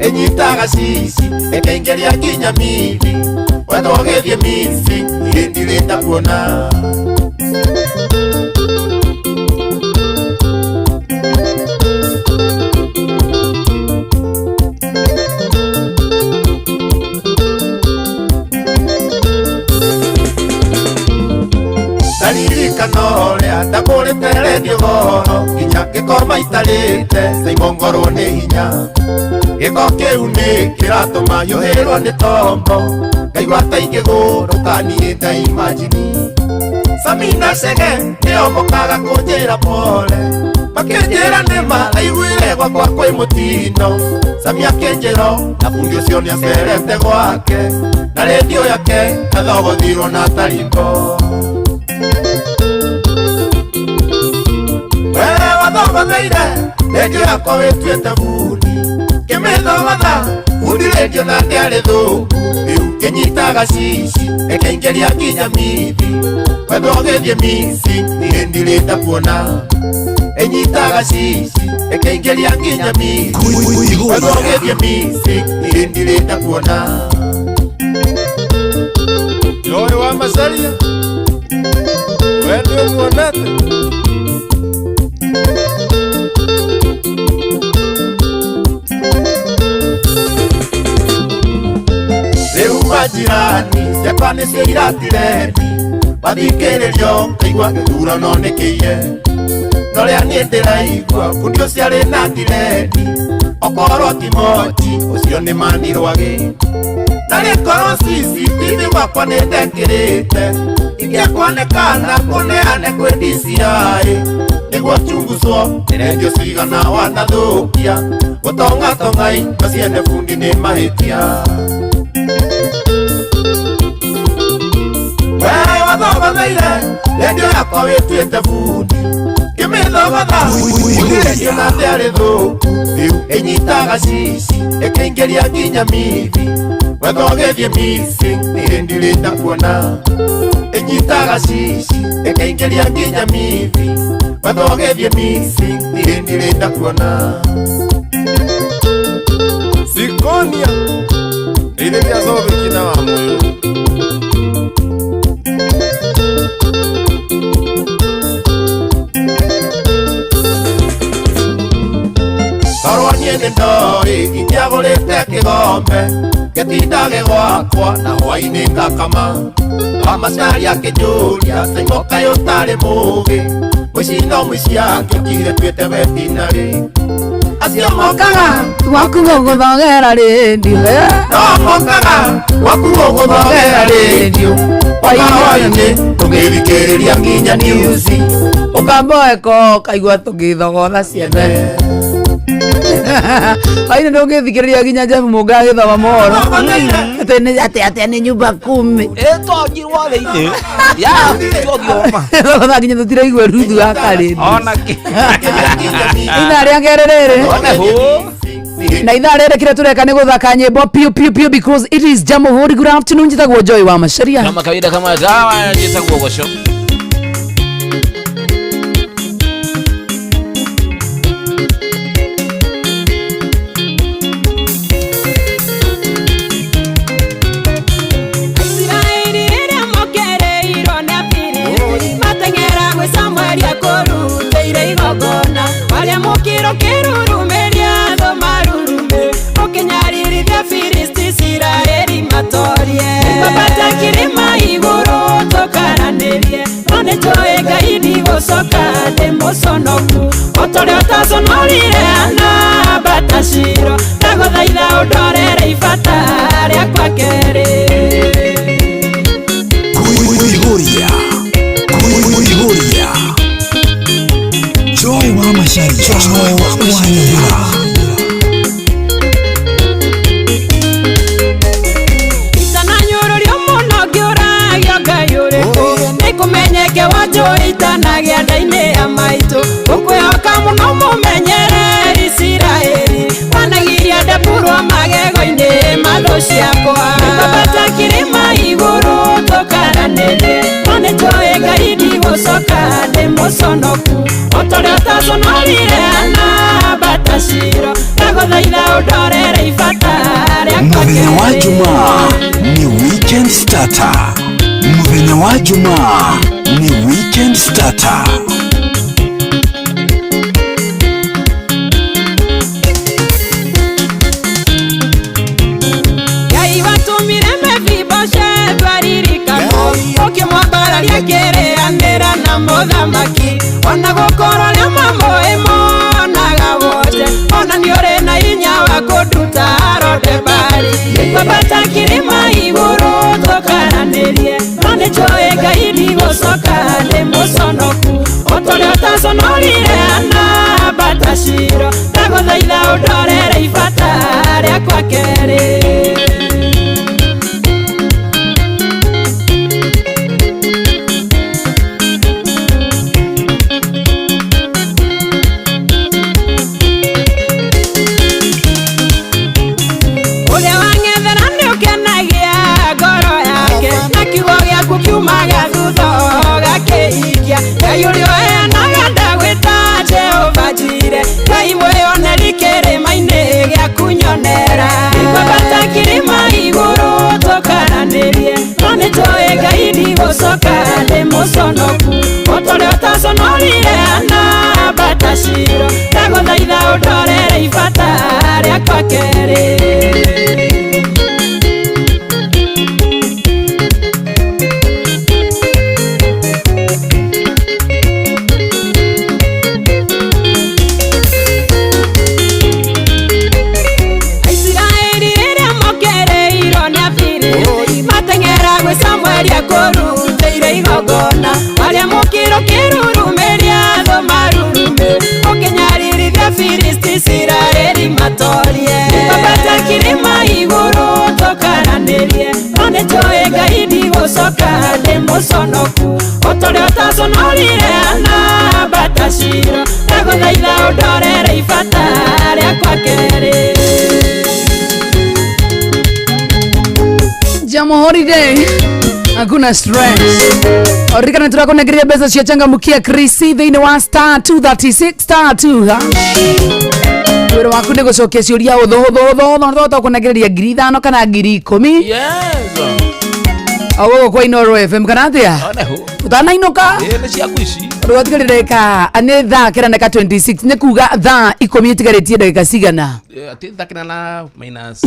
ĩnyitaga cici ĩkaingĩria nginya mithi, wethwo ũgĩthiĩ misi ndirĩ ndirĩnda kuona. Ndaririkana ũrĩa ndagũrĩte rendio goro nginya ngĩkoma itarĩte Simon ngorwo nĩ hinya, gĩko kĩu nĩ kĩratũma hiũhĩrwo nĩ tombo, ngaigua ta ingĩgũrũka niĩ ndaimajini. Samina Chege nĩo mokaga kũnjĩra pole, makĩnjĩra nĩma aiguire gwakwa kwĩ mũtino, Sami akĩnjĩra na bundi ũcio nĩacerete gwake, na rendio yake athogothirwo na tarimbo. Wewe wathogothaire rendio yakwa wĩtuĩte bundi, kĩmĩthogotha bundi rendio na ndĩarĩ thũku, rĩu ĩnyitaga cici ĩkaingĩria nginya mithi, wethwo ũgĩthiĩ misi ndirĩ ndirĩnda kuona, ĩnyitaga cici ĩkaingĩria nginya mithi, wethwo ũgĩthiĩ misi ndirĩ ndirĩnda kuona. Joy wa Macharia, we nĩũmuonete? Rĩu majirani ciakwa nĩcio iratirendi, mathikĩrĩrio ngaigua gĩthurano nĩ kĩiye, no rĩa niĩ ndĩraigua bundi ũcio arĩ na ndirendi, okorwo ti moti ũcio nĩ manirwagĩ, na rĩkorwo CCTV gwakwa nĩ ndekĩrĩte, ingĩkuonekana kũneane kwĩ DCI, nĩguo chunguzwo nĩ rendio cigana wanathũkia, gũtongatonga indo ciene bundi nĩ mahĩtia. Wewe wathogothaire rendio yakwa wĩtuĩte bundi, kĩmĩthogotha bundi rendio na ndĩarĩ thũku, rĩu ĩnyitaga cici ĩkaingĩria nginya mithi, wethwo ũgĩthiĩ misi ndirĩ ndirĩnda kuona, ĩnyitaga cici ĩkaingĩria nginya mithi, wethwo ũgĩthiĩ misi ndirĩ ndirĩnda kuona. Sikonia ithĩria Zobiki na wa Mũyũ. Korwo niĩ nĩ ndoĩ ingĩagũrĩte kĩgombe gĩtindage gwakwa na hwaĩ-inĩ ngakama, Wamacaria akĩnjũria Simon kaĩ ũtarĩ mũũgĩ, mũici no mũici angĩokire tuĩte wetinarĩ, Acio mokaga gwaku gũgũthogera rĩndiũ. No mokaga gwaku gũgũthogera rĩndiũ hwaĩ-inĩ tũgĩthikĩrĩria nginya news. Ũkamboeko kaigua tũgĩthogotha ciene hwaĩ-inĩ ndũngĩthikĩrĩria nginya Jeff Mũnga agĩthoma mohoro atĩ nĩ atĩ atĩ nĩ nyumba kumi. Ĩtonyirwo thĩinĩ ya tũthioma. Thogotha nginya tũtiraigua ruthu wa karĩndĩ. Ona kĩ. Ithaa rĩa kerĩ rĩrĩ One hũ. Na ithaa rĩrĩ kĩrĩa tũreka nĩ gũthaka nyĩmbo piu piu piu, because it is Jamhuri. Good afternoon, njĩtagwo Joy wa Macharia. Kama kawaida, kama dawa, njĩtagwo Gũco. Isiraeli rĩrĩa mokereirwo nĩ Afilisti mateng'era gwĩ Samueli akũrutĩire igongona warĩa mũkĩro kĩrurumĩria thũ marurume ũkĩnyaririthia Filisti Isiraeli matorie. Nĩngwambata kĩrĩma igũrũ tũkaranĩrie no nĩnjũĩ Ngai ndigũcoka ndĩ mũconoku o ta ũrĩa ũtaconorire Hana ambata Shilo ndagũthaitha ũndorere ibata rĩakwa kerĩ. Kuihuria, Kuihuria. Joy wa Macharia, Joy wa Macharia. Itananyũrũrio mũno ngĩũragio Ngai ũrĩkũ nĩkũmenyeke wanjũ itanagĩa nda-inĩ ya maitũ ngũkwĩhoka mũno mũmenyereri Isiraeli wanagiria ndemburwo magego-inĩ ma thũ ciakwa. Nĩngwambata kĩrĩma igũrũ tũkaranĩrie no nĩnjũĩ Ngai ndigũcoka ndĩ mũconoku o ta ũrĩa ũtaconorire Hana ambata Shilo ndagũthaitha ũndorere ibata rĩakwa. Mũthenya wa Jumaa ni weekend starter. Mũthenya wa Jumaa ni weekend starter. Ngai watũmire Mefiboshethu aririkanwo ũkĩmwambararia kĩrĩanĩra na mũthamaki ona gũkorwo arĩa mamũĩ monaga wothe ona nĩ ũrĩ na hinya wa kũnduta Rodebari. Nĩngwambata kĩrĩma igũrũ tũkaranĩrie no nĩnjũĩ Ngai ndigũcoka ndĩ mũconoku o ta ũrĩa ũtaconorire Hana ambata Shilo ndagũthaitha ũndorere ibata rĩakwa kerĩ. Ũrĩa wang'ethera nĩũkenagia ngoro yake na kiugo gĩaku kiumaga thutha ũgakĩhingia Ngai ũrĩa ũheanaga ndagwĩta Jehova Jire Ngai mwĩoneri kĩrĩma-inĩ gĩaku nyonera. Nĩngwambata kĩrĩma igũrũ tũkaranĩrie no nĩnjũĩ Ngai ndigũcoka ndĩ mũconoku o ta ũrĩa ũtaconorire Hana ambata Shilo ndagũthaitha ũndorere ibata rĩakwa kerĩ. Aisiraeli rĩrĩa mokereirwo nĩ Afilisti mateng'era gwĩ Samueli akũrutĩire igongona warĩa mũkĩro kĩrurumĩria thũ marurume ũkĩnyaririthia Filisti Isiraeli matorie. Nĩngwambata kĩrĩma igũrũ tũkaranĩrie no nĩnjũĩ Ngai ndigũcoka ndĩ mũconoku o ta ũrĩa ũtaconorire Hana ambata Shilo ndagũthaitha ũndorere ibata rĩakwa kerĩ. Jamhuri Day hakuna stress. Orikana turakunegeria mbeca cia changamukia Chris thĩinĩ wa star 236 star 2 ha wĩra waku nĩ gũcokia ciũria hũthũ hũthũ hũthũ hũthũ no tũkũnegereria 5,000 kana 10,000. O gũkũ kwa Inooro FM kana atĩa? One hũ. Ũtanainũka. Ĩ nĩ ciaku ici. Rwatigarire ndagĩka nĩ thaa kenda na 26 nĩ kuga thaa 10 itigarĩtie ndagĩka cigana? Ati thaa kenda na minus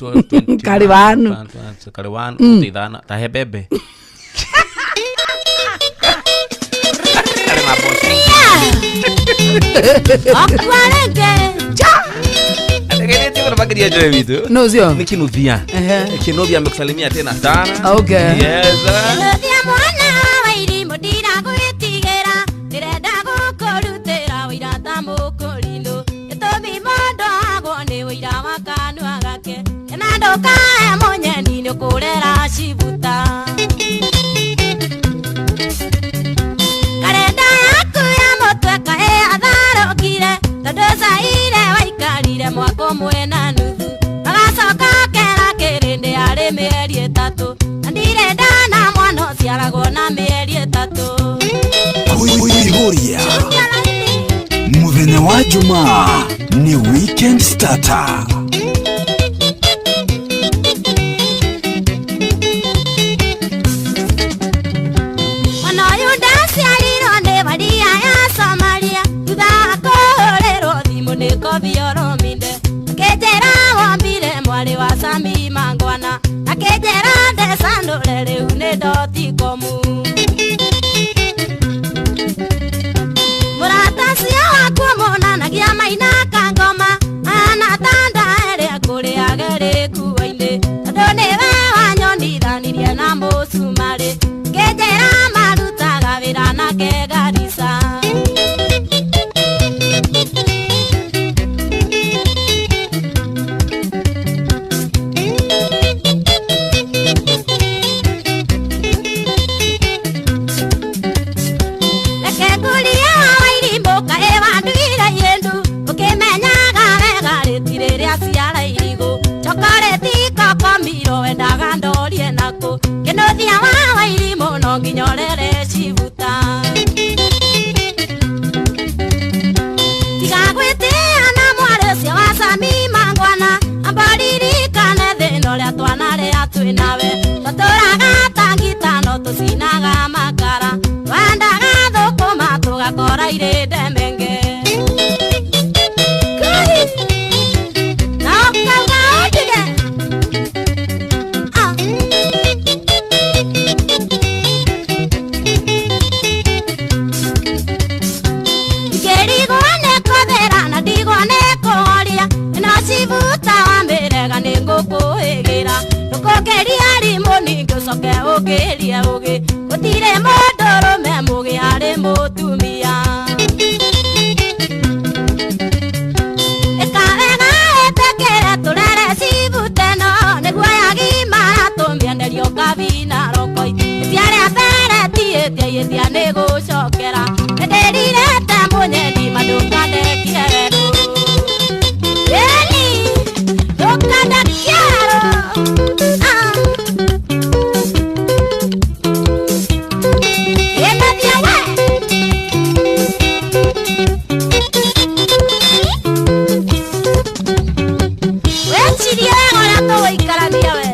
20. Karĩ wanu. Karĩ wanu ithano tahe mbembe. Karĩ na mboco. Okwarenge. Makiria Joy witu. No sio? Ni Kinuthia. Ehe. Kinuthia amekusalimia tena sana. Okay. Yes. Kinuthia mwana wa irimũ ndiragwĩtigĩra ndĩrenda gũkũrutĩra ũira ta mũkũrinũ gĩtũmi mũndũ agwo nĩ ũira wa kanua gake na ndũkae mũnyeni nĩ ũkũrera cibuta karenda yaku ya mũtwe kaĩ atharũkire tondũ caire waikarire mwaka ũmwe na nuthu agacoka kera kĩrĩndĩ arĩ mĩeri ĩtatũ na ndirenda na mwana ũciaragwo na mĩeri ĩtatũ. Kuihuria muthenya wa Jumaa ni weekend starter. Mwana ũyũ ndaciarirwo nĩ baria ya Somalia thutha wa kũhũrĩrwo thimũ nĩ Kofi Olomide akĩnjĩra wombire mwarĩ wa Sami Mangwana akĩnjĩra ndecanũre rĩu nĩ dotikomu. Mũrata ũcio wakwa monanagia maina kangoma ahana ta ndaere kũrĩage rĩkuo-inĩ tondũ nĩwe wanyonithanirie na mũcumarĩ ngĩnjĩra marutaga wĩra nake Garissa. Reke ngũrie wa Wairimũ kaĩ wanduire indu ũkĩmenyaga wega rĩtirĩ rĩa ciara irigũ chokoreti kokomiro wendaga ndorie nakũ Kĩnuthia wa Wairimũ no nginya ũrere cibuta. Tiga gwĩtĩa na mwarĩ ũcio wa Sami Mangwana amba ririkane thĩna ũrĩa twanarĩa twĩ nawe twatũraga ta ngitano tũcinaga makara twandaga thũkũma tũgakora irĩ ndemenge. Kai! Na ũkauga ũndige. Ah. Ngĩrigwo nĩ kũthera na ndigwo nĩ kũhoria ĩno cibuta wambĩrega nĩ ngũkũhĩgĩra ndũkũngĩria rimũ ningĩ ũcoke ũngĩrie ũgĩ gũtirĩ mũndũrũme mũgĩ harĩ mũtumia. Ĩka wega ĩtĩkĩre tũrere cibuta ĩno nĩguo yagimara tũmĩenderio kabina rokoi ĩtia rĩa mbere ti ĩtia ĩtia nĩ gũcokera nĩndĩrirĩte mũnyendi ma ndũkandekie werũ. Ĩni ndũkandekie werũ. Ah. Ĩmathia we. Wecirie wega ũrĩa tũgũikarania we.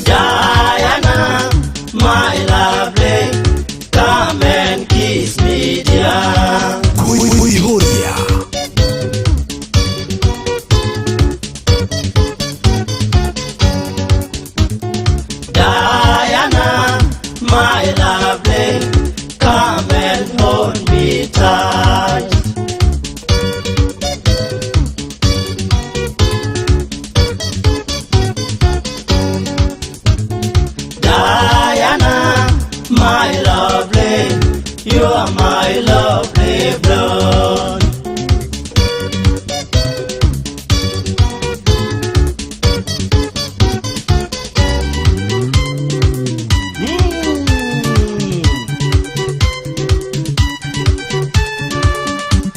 Diana, my lovely, come and kiss me, dear. Kuihuria Diana, my lovely, come and hold me tight. Diana, my lovely, you are my lovely blood.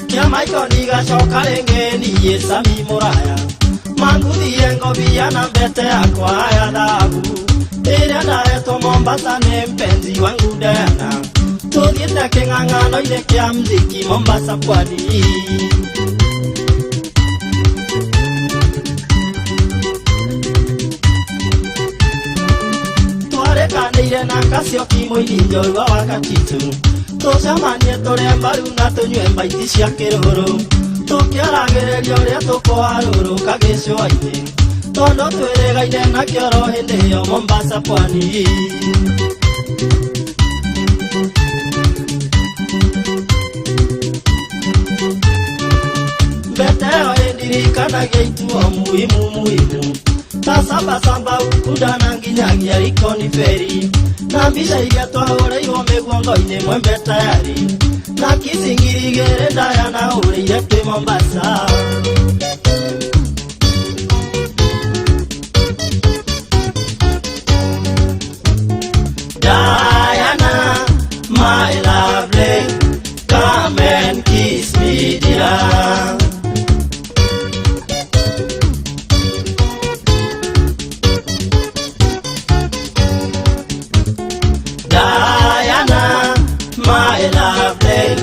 Kĩamaitho ndigacoka rĩngĩ niĩ Sami mũraya manguthie ngobia na mbete yakwa ya thahabu ĩrĩa ndaretwo Mombasa nĩ mpenzi wangu Diana tũthiĩte kĩng'ang'ano-inĩ kĩa mziki Mombasa pwani. Twarĩkanĩire na Kasioki mũini njorua wa Katitu tũcemanie tũrĩe mbaru na tũnyue mbaiti cia kĩrũrũ tũkĩaragĩrĩria ũrĩa tũkũharũrũka gĩcũa-inĩ Tondũ twĩrĩgaine na kĩoro hĩndĩ ĩyo Mombasa pwani. Mbete ĩyo ĩndirikanagia ituo muhimu muhimu ta sambasamba ukunda na nginyagia rikoni feri na mbica iria twahũrĩirwo mĩguongo-inĩ mwembe tayari na kisingiri igĩrĩ ndaya na hũrĩire twĩ Mombasa. Diana, my lovely, come and kiss me, dear. Diana, my lovely,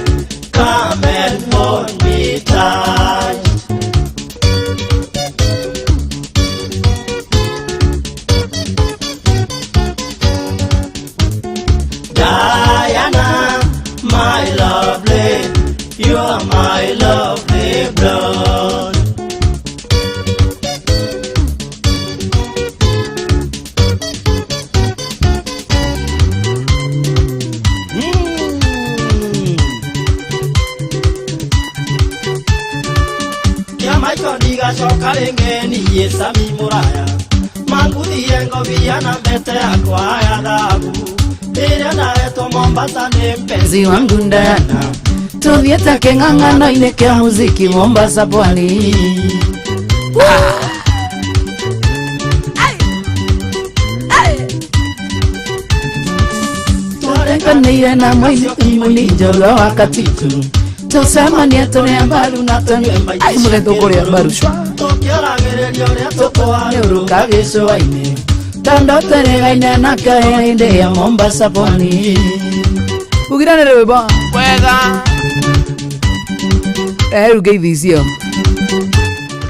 come and hold me tight. Diana, my lovely, you are my lovely blood. Kĩamaitho ndigacoka rĩngĩ niĩ Sami mũraya manguthie ngobia na mbete yakwa ya thahabu ĩrĩa ndahetwo Mombasa nĩ mpenzi Mpenzi wangu Diana, tuthiĩte kĩng'ang'ano-inĩ kĩa muziki Mombasa pwani. Twarekanĩire na mũini njorua wa Katitu, tũcemanie tũrĩe mbaru na tũnyue ai mũthenya tũkũrĩa mbaru cwa tũkĩaragĩrĩria ũrĩa tũkũharũrũka gĩcũa-inĩ tondũ tũrĩgaine nake hĩndĩ ya Mombasa pwani. Ugirane rwĩmbo wega rĩu ngeithi icio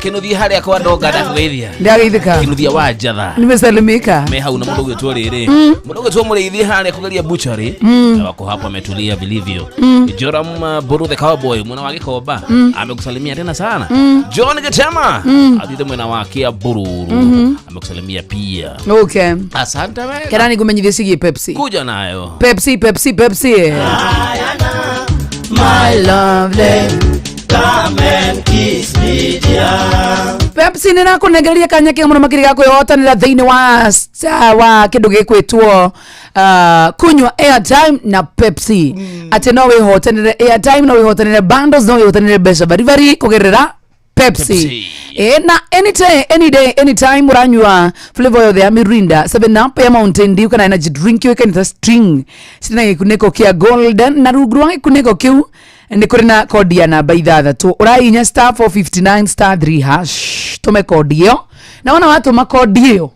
kinuthia haria kwa ndonga ndakugeithia Ndageithĩka. Kinuthia wa njatha nimesalimika me hau na mundu gwitwo riri mundu gwitwo muriithi haria kugeria butchery na wako hapo ametulia vilivyo. Joram Buru the cowboy mwana wa Gikomba amekusalimia tena sana. John Getema athiite mwena wa Kiambururu amekusalimia pia. Okay. Asante wega. Kera nikumenyithie cigie Pepsi. Kuja nayo. Pepsi, Pepsi, Pepsi. My lovely, come and kiss me, dear. Pepsi nä rakånengereria kanya kä må no makä ga kwĩhotanĩra thĩinĩ wa star wa kĩndũ gĩkwĩtwo kunywa airtime na Pepsi atĩ no wĩhotanĩre airtime, no wĩhotanĩre bundles, no wĩhotanĩre mbeca baribari kũgerera Pepsi. Pepsi. Na anytime, any day, anytime uranyua flavor yothe ya Mirinda, 7 Up ya Mountain Dew kana energy drink yũĩkaine ta Sting cina gĩkunĩko kĩa golden na rungu rwa gĩkunĩko kĩu nĩ kũrĩ na kodi ya namba ithathatũ ũrahihinya star 459 star 3 hash tũme kodi ĩyo na wona watũma kodi ĩyo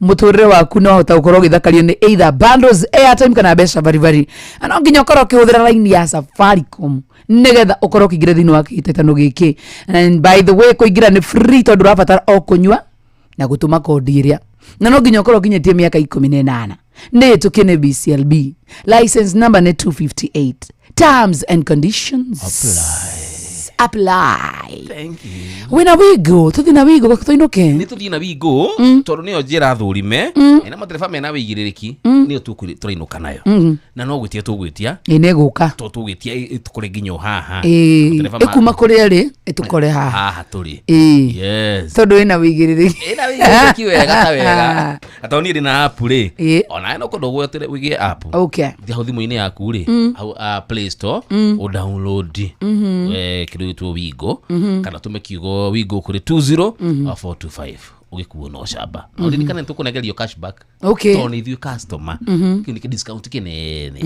mũtũrĩre waku no hota gũkorwo ũgĩthakario nĩ either bundles, airtime kana mbeca baribari, na no nginya ũkorwo ũkĩhũthĩra raini ya Safaricom nĩgetha ũkorwo ũkĩingĩra thĩinĩ wa kĩhĩtahĩtano gĩkĩ. And by the way, kũingĩra nĩ free tondũ ũrabatara o kũnyua na gũtũma kodi ĩrĩa, na no nginya ũkorwo ũkinyĩtie mĩaka 18. Nĩ ĩtũkie nĩ BCLB license number nĩ 258. Terms and conditions apply. Thank you. Wĩna wigo tũthiĩ na wigo tũinũke. Nä tå thiä na wingå tondå nä yo njä ra thå rime na matereba mena wä igä rä rä ki nä yo tå rainå ka nayo na no gwä tia tå gwä tia Ĩ nĩ ĩgũka. To tå gwä tia tå kore nginya o haha. Ĩ, Matereba ĩkuma kũrĩa rĩ ĩtũkore haha. Haha tå rä. Ĩ. Yes. Tondũ ĩna wĩigĩrĩrĩki. Ĩna wĩigĩrĩrĩki wega ta wega tondå niä ndä na app rä Ĩ. onawe no kå ndå wä gä app. Okay. Thiĩ hau thimũ-inĩ yaku rĩ hau Play Store ũ download kĩndũ gĩtwo Wingo kana tũme kiugo Wingo kũrĩ 20 425 ũgĩkuo na ũcamba na ũririkane nĩ tũkũnengerio cashback Okay. tondũ nĩ ithuĩ customer kĩu nĩ discount kĩnene.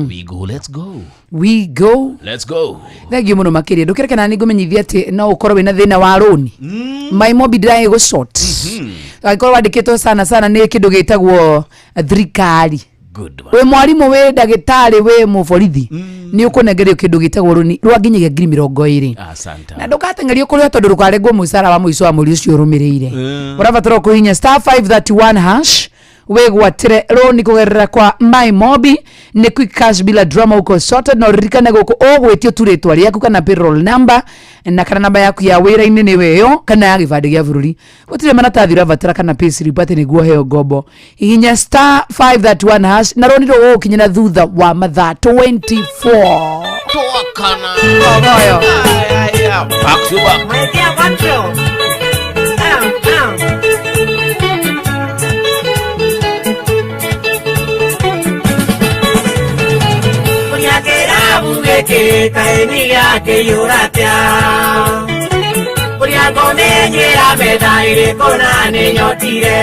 Wingo, let's go. We go. Let's go. Thengiå må no makä ria ndå kä reke nani ngå menyithia atä no å korwo wä na thä na wa råni maimobi ndĩraä gå short angä korwo wandä kä two sana sana nä kä ndå gä tagwo thirikari. Good one. Wä mwarimå wä ndagätarä wä må borithi nä å kå nengerio kä ndå gä tagwo råni rwa nginyagia 20,000. Asante. Na ndũgateng'erio kũrĩha tondũ ndũkarengwo mũcara wa mũico wa mweri ũcio ũrũmĩrĩire. Ũrabatara kũhihinya star 531 hash Wĩgwatĩre rũni kũgerera kwa My Mobi, nĩ quick cash bila drama, uko sorted. Na ũririkane gũkũ ũgwĩtio tu rĩtwa rĩaku kana payroll number na kana namba yaku ya wĩra-inĩ nĩwe ĩyo kana ya gĩbandĩ gĩa bũrũri. Gũtirĩ maratathi ũrabatara kana payslip atĩ nĩguo heo ngombo. Hihinya star 531 hash na rũni rũgũgũkinyĩra thutha wa mathaa 24. Twakana. Ogoyo. Back to back. Gĩkĩ kaĩ gĩakĩiyũra atĩa ũrĩa ngũmĩnyuĩra metha ĩrĩkũ na nĩnyotire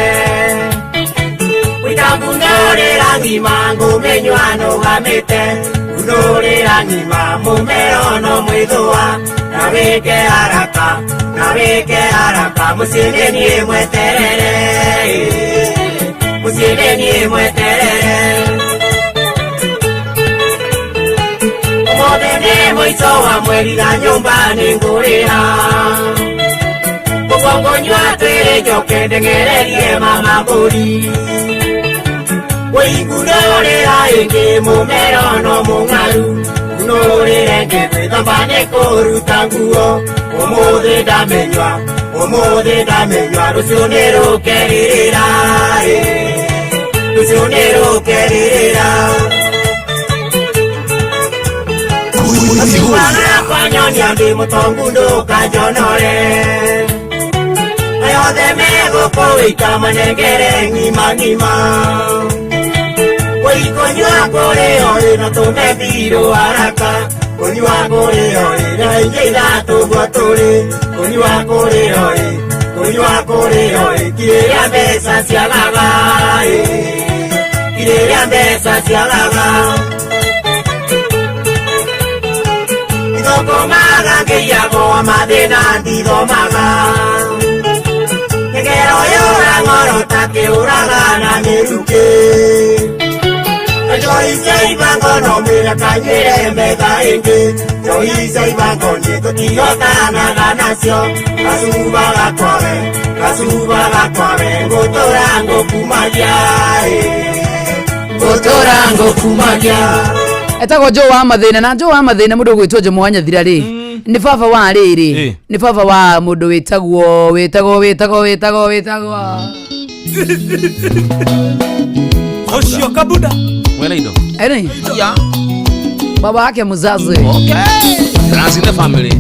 gũita ngunũrĩra ng'ima ngũmĩnyua nũgamĩte ngunũrĩra ng'ima mũmero no mwĩthũa na wĩke haraka na wĩke haraka mũciĩ nĩ niĩ mweterere mũciĩ nĩ niĩ mweterere. Ũmũthĩ nĩ mũico wa mweri na nyũmba nĩ ngũrĩha ũguo ngũnyua twĩrĩ njoke ndeng'ererie mama mbũri wĩingunũrĩra ĩngĩ mũmero no mũng'aru ngunũrĩre ĩngĩ gwĩthamba nĩ kũruta nguo ũmũthĩ ndamenyua ũmũthĩ ndamenyua rũciũ nĩ rũkerĩrĩra rũciũ nĩ rũkerĩrĩra. Kwanyonia ndĩ mũtongu ndũkanjonore ayothe megũkũĩka manengere ng'ima ng'ima wĩikũnyua kũrĩ orĩ no tũme mbirũ haraka kũnyua kũrĩ orĩ na ingĩ ithatũ guo tũrĩ kũnyua kũrĩ orĩ kũnyua kũrĩ orĩ kirĩrĩa mbeca ciagaga kirĩrĩa mbeca ciagaga. Thũkũmaga ngĩiyagwo mathĩna ndithomaga kĩgero yũra ng'oro ta kĩũraga na mĩrukĩ njohi cia ibango no mĩra kanyuĩre metha ĩngĩ njohi cia ibango niĩ tũtihotanaga nacio gacuba gakwawe gacuba gakwawe ngũtũra ngũkumagia ngũtũra ngũkumagia. Etagwo Joe wa Mathĩna na Joe wa Mathĩna mũndũ ũgwĩtwo Jomo wa Nyathira rĩ nĩ baba wa rĩrĩ nĩ baba wa mũndũ wĩtagwo wĩtagwo wĩtagwo wĩtagwo wĩtagwo Oshio Kabuda Mwene indo. Ene baba yake mzazi. Okay. Runs in the family.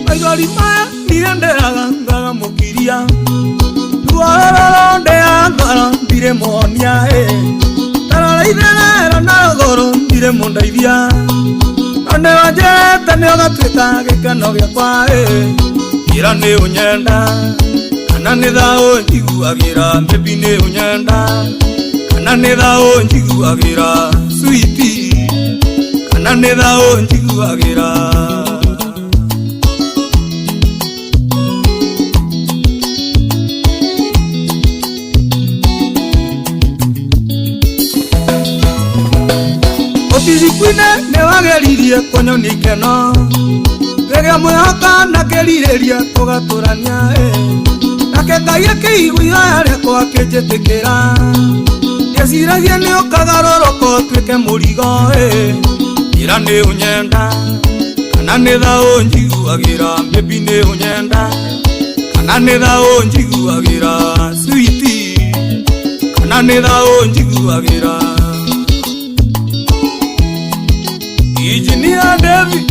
Maithori maya ndirenderaga ngagamũkiria ruororo ndea ngoro ndirĩmuonia tarora itherero na rũgũrũ ndirĩmũndeithia no nĩwanjĩrĩte nĩũgatuĩka gĩkeno gĩakwa ĩra nĩ ũnyenda kana nĩ thaũ njiguagĩra maybe nĩ ũnyenda kana nĩ thaũ njiguagĩra sweetie kana nĩ thaũ njiguagĩra. Ũtiriku-inĩ nĩwageririe kũnyonia ikeno rĩrĩa mwĩhoka na kĩrirĩria tũgatũrania nake Ngai akĩigua ihoya rĩakwa akĩnjĩtĩkĩra ndeciragia nĩ ũkagarũrũka ũtuĩke mũrigo ĩra nĩ ũnyenda kana nĩ thaũ njiguagĩra maybe nĩ ũnyenda kana nĩ thaũ njiguagĩra sweetie kana nĩ thaũ njiguagĩra. Engineer David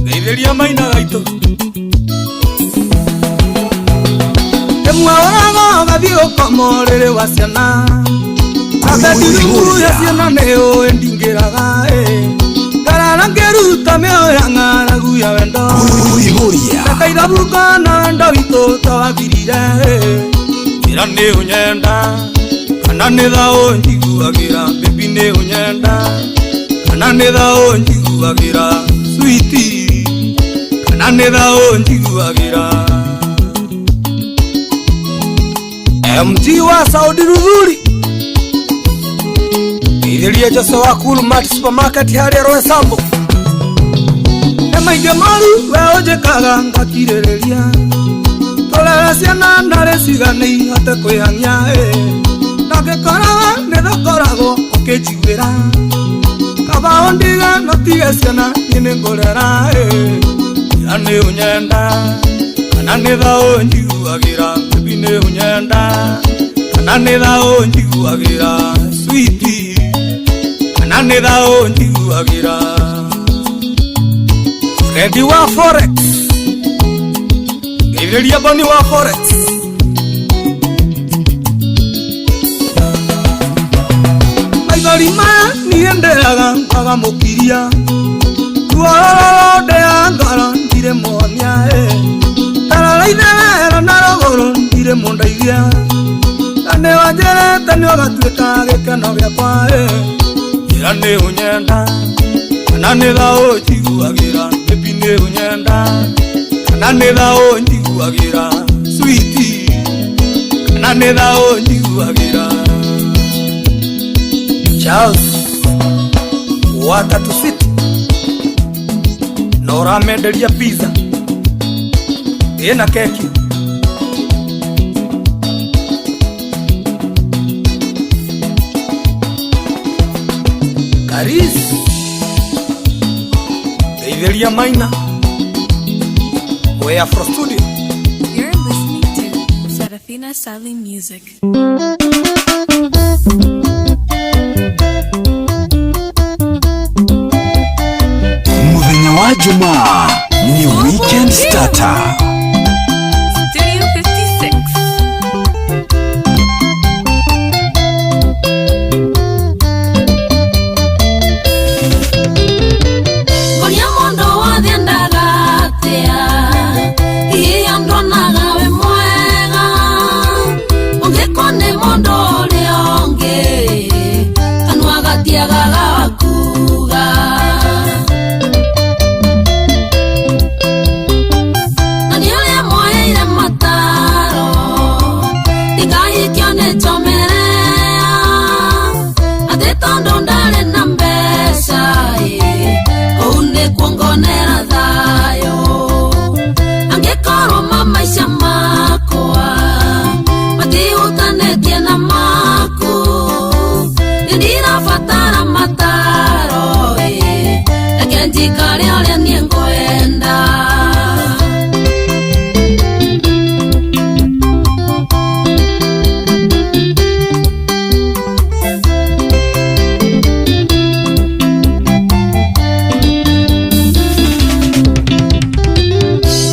ngeithĩria maina gaitũ ĩmwe ũraga ũgathiĩ ũkoma ũrĩrĩ wa ciana na bedroom ya ciana nĩ ũĩ ndingĩraga ngarara ngĩruta mĩoyo ya ng'aragu ya wendo reka ithabuko na wendo witũ tawathirire ĩra nĩ ũnyenda kana nĩ thaũ njiguagĩra baby nĩ ũnyenda kana nĩ thaũ njiguagĩra sweetie kana nĩ thaũ njiguagĩra. MG wa Saudi Ruthuri ithĩrie Jose wa Cool Mart Supermarket harĩa Roysambu nĩ maingĩ moru we ũnjĩkaga ngakirĩrĩria tũre Ngũrera ciana ndarĩ cigana ihote kwĩhang'ia na ngĩkoraga nĩ thakoragwo ũkĩnjiguĩra kaba ũndige no tige ciana niĩ nĩ ngũrera ira nĩ ũnyenda kana nĩ tha ũnjiguagĩra baby nĩ ũnyenda kana nĩ tha ũnjiguagĩra sweetie kana nĩ tha ũnjiguagĩra Freddy wa Forex Ngeithĩria Boni wa Forex Maithori maya niĩ ndeaga ngaga mũkiria ruororo ndea ngoro ndirĩ muonia tarara itherero na rũgũrũ ndirĩ mũndeithia na nĩ wanjĩrĩte nĩ ũgatuĩka gĩkeno gĩakwa ira nĩ ũnyenda kana nĩ tha ũnjiguagĩra baby nĩ ũnyenda kana nĩ tha ũnjiguagĩra sweetie kana nĩ tha ũnjiguagĩra Charles Watatu City na ũramenderia pizza ĩna keki Karis Ngeithĩria Maina we Afro Studio. You're listening to Serafina Sally Music. Muthenya wa Jumaa ni weekend starter. Studio 56. Ngoria mundu wothe ndagatia iya ndonaga we mwega ungĩkorwo nĩ mũndũ ũrĩa ũngĩ kanua gatiagaga kuga na nĩ ũrĩa mwoheire mataro ndikahikio nĩ njomerea atĩ tondũ ndarĩ na mbeca kũu nĩkuo ngonera thayũ angĩkorwo mamaica makwa matihutanĩtie na maku nĩ ndirabatara mataro reke njikare ũrĩa niĩ ngwenda.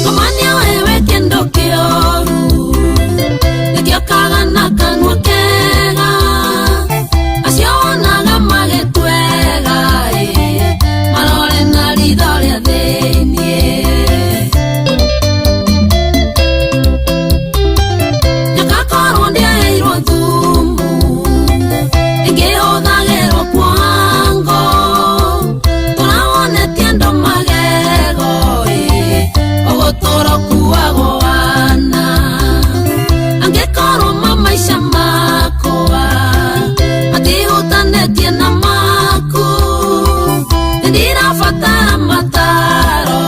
Ngomania wewe kĩndũ kĩoru nĩkĩo kaga na kanua kega acio wonaga magĩtwega marore na ritho rĩa thĩiniĩ nyokakorwo ndĩaheirwo thumu ĩngĩhũthagĩrwo kuoha ngo tũrawonetie andũ magego ũgũtũra ũkuagwo wana angĩkorwo mamaica makwa matihutanĩtie na maku nĩ ndirabatara mataro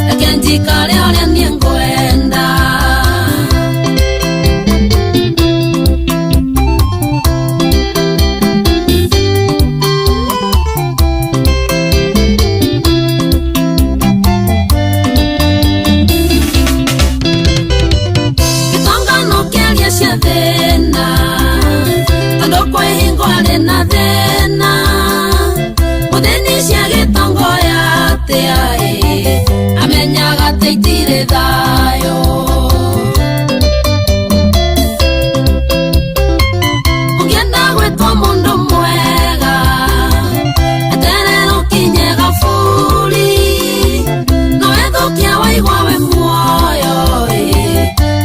reke njikare ũrĩa niĩ ngwenda. Gĩtongano kĩaria cia thĩna tondũ kwĩ hingo arĩ na thĩna mũthĩni cia gĩtongo yatĩa amenyaga atĩ itirĩ thayũ ũngĩenda gwĩtwo mũndũ mwega eterera ũkinye gaburi no wethũkia waigua we muoyo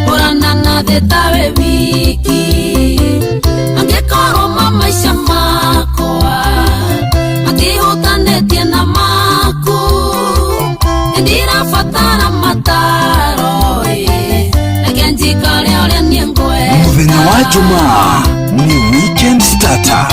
kũrana na thĩ ta wĩ wiki angĩkorwo mamaica makwa matihutanĩtie na maku nĩ ndirabatara mataro reke njikare ũrĩa niĩ ngwenda. Muthenya wa Jumaa ni weekend starter.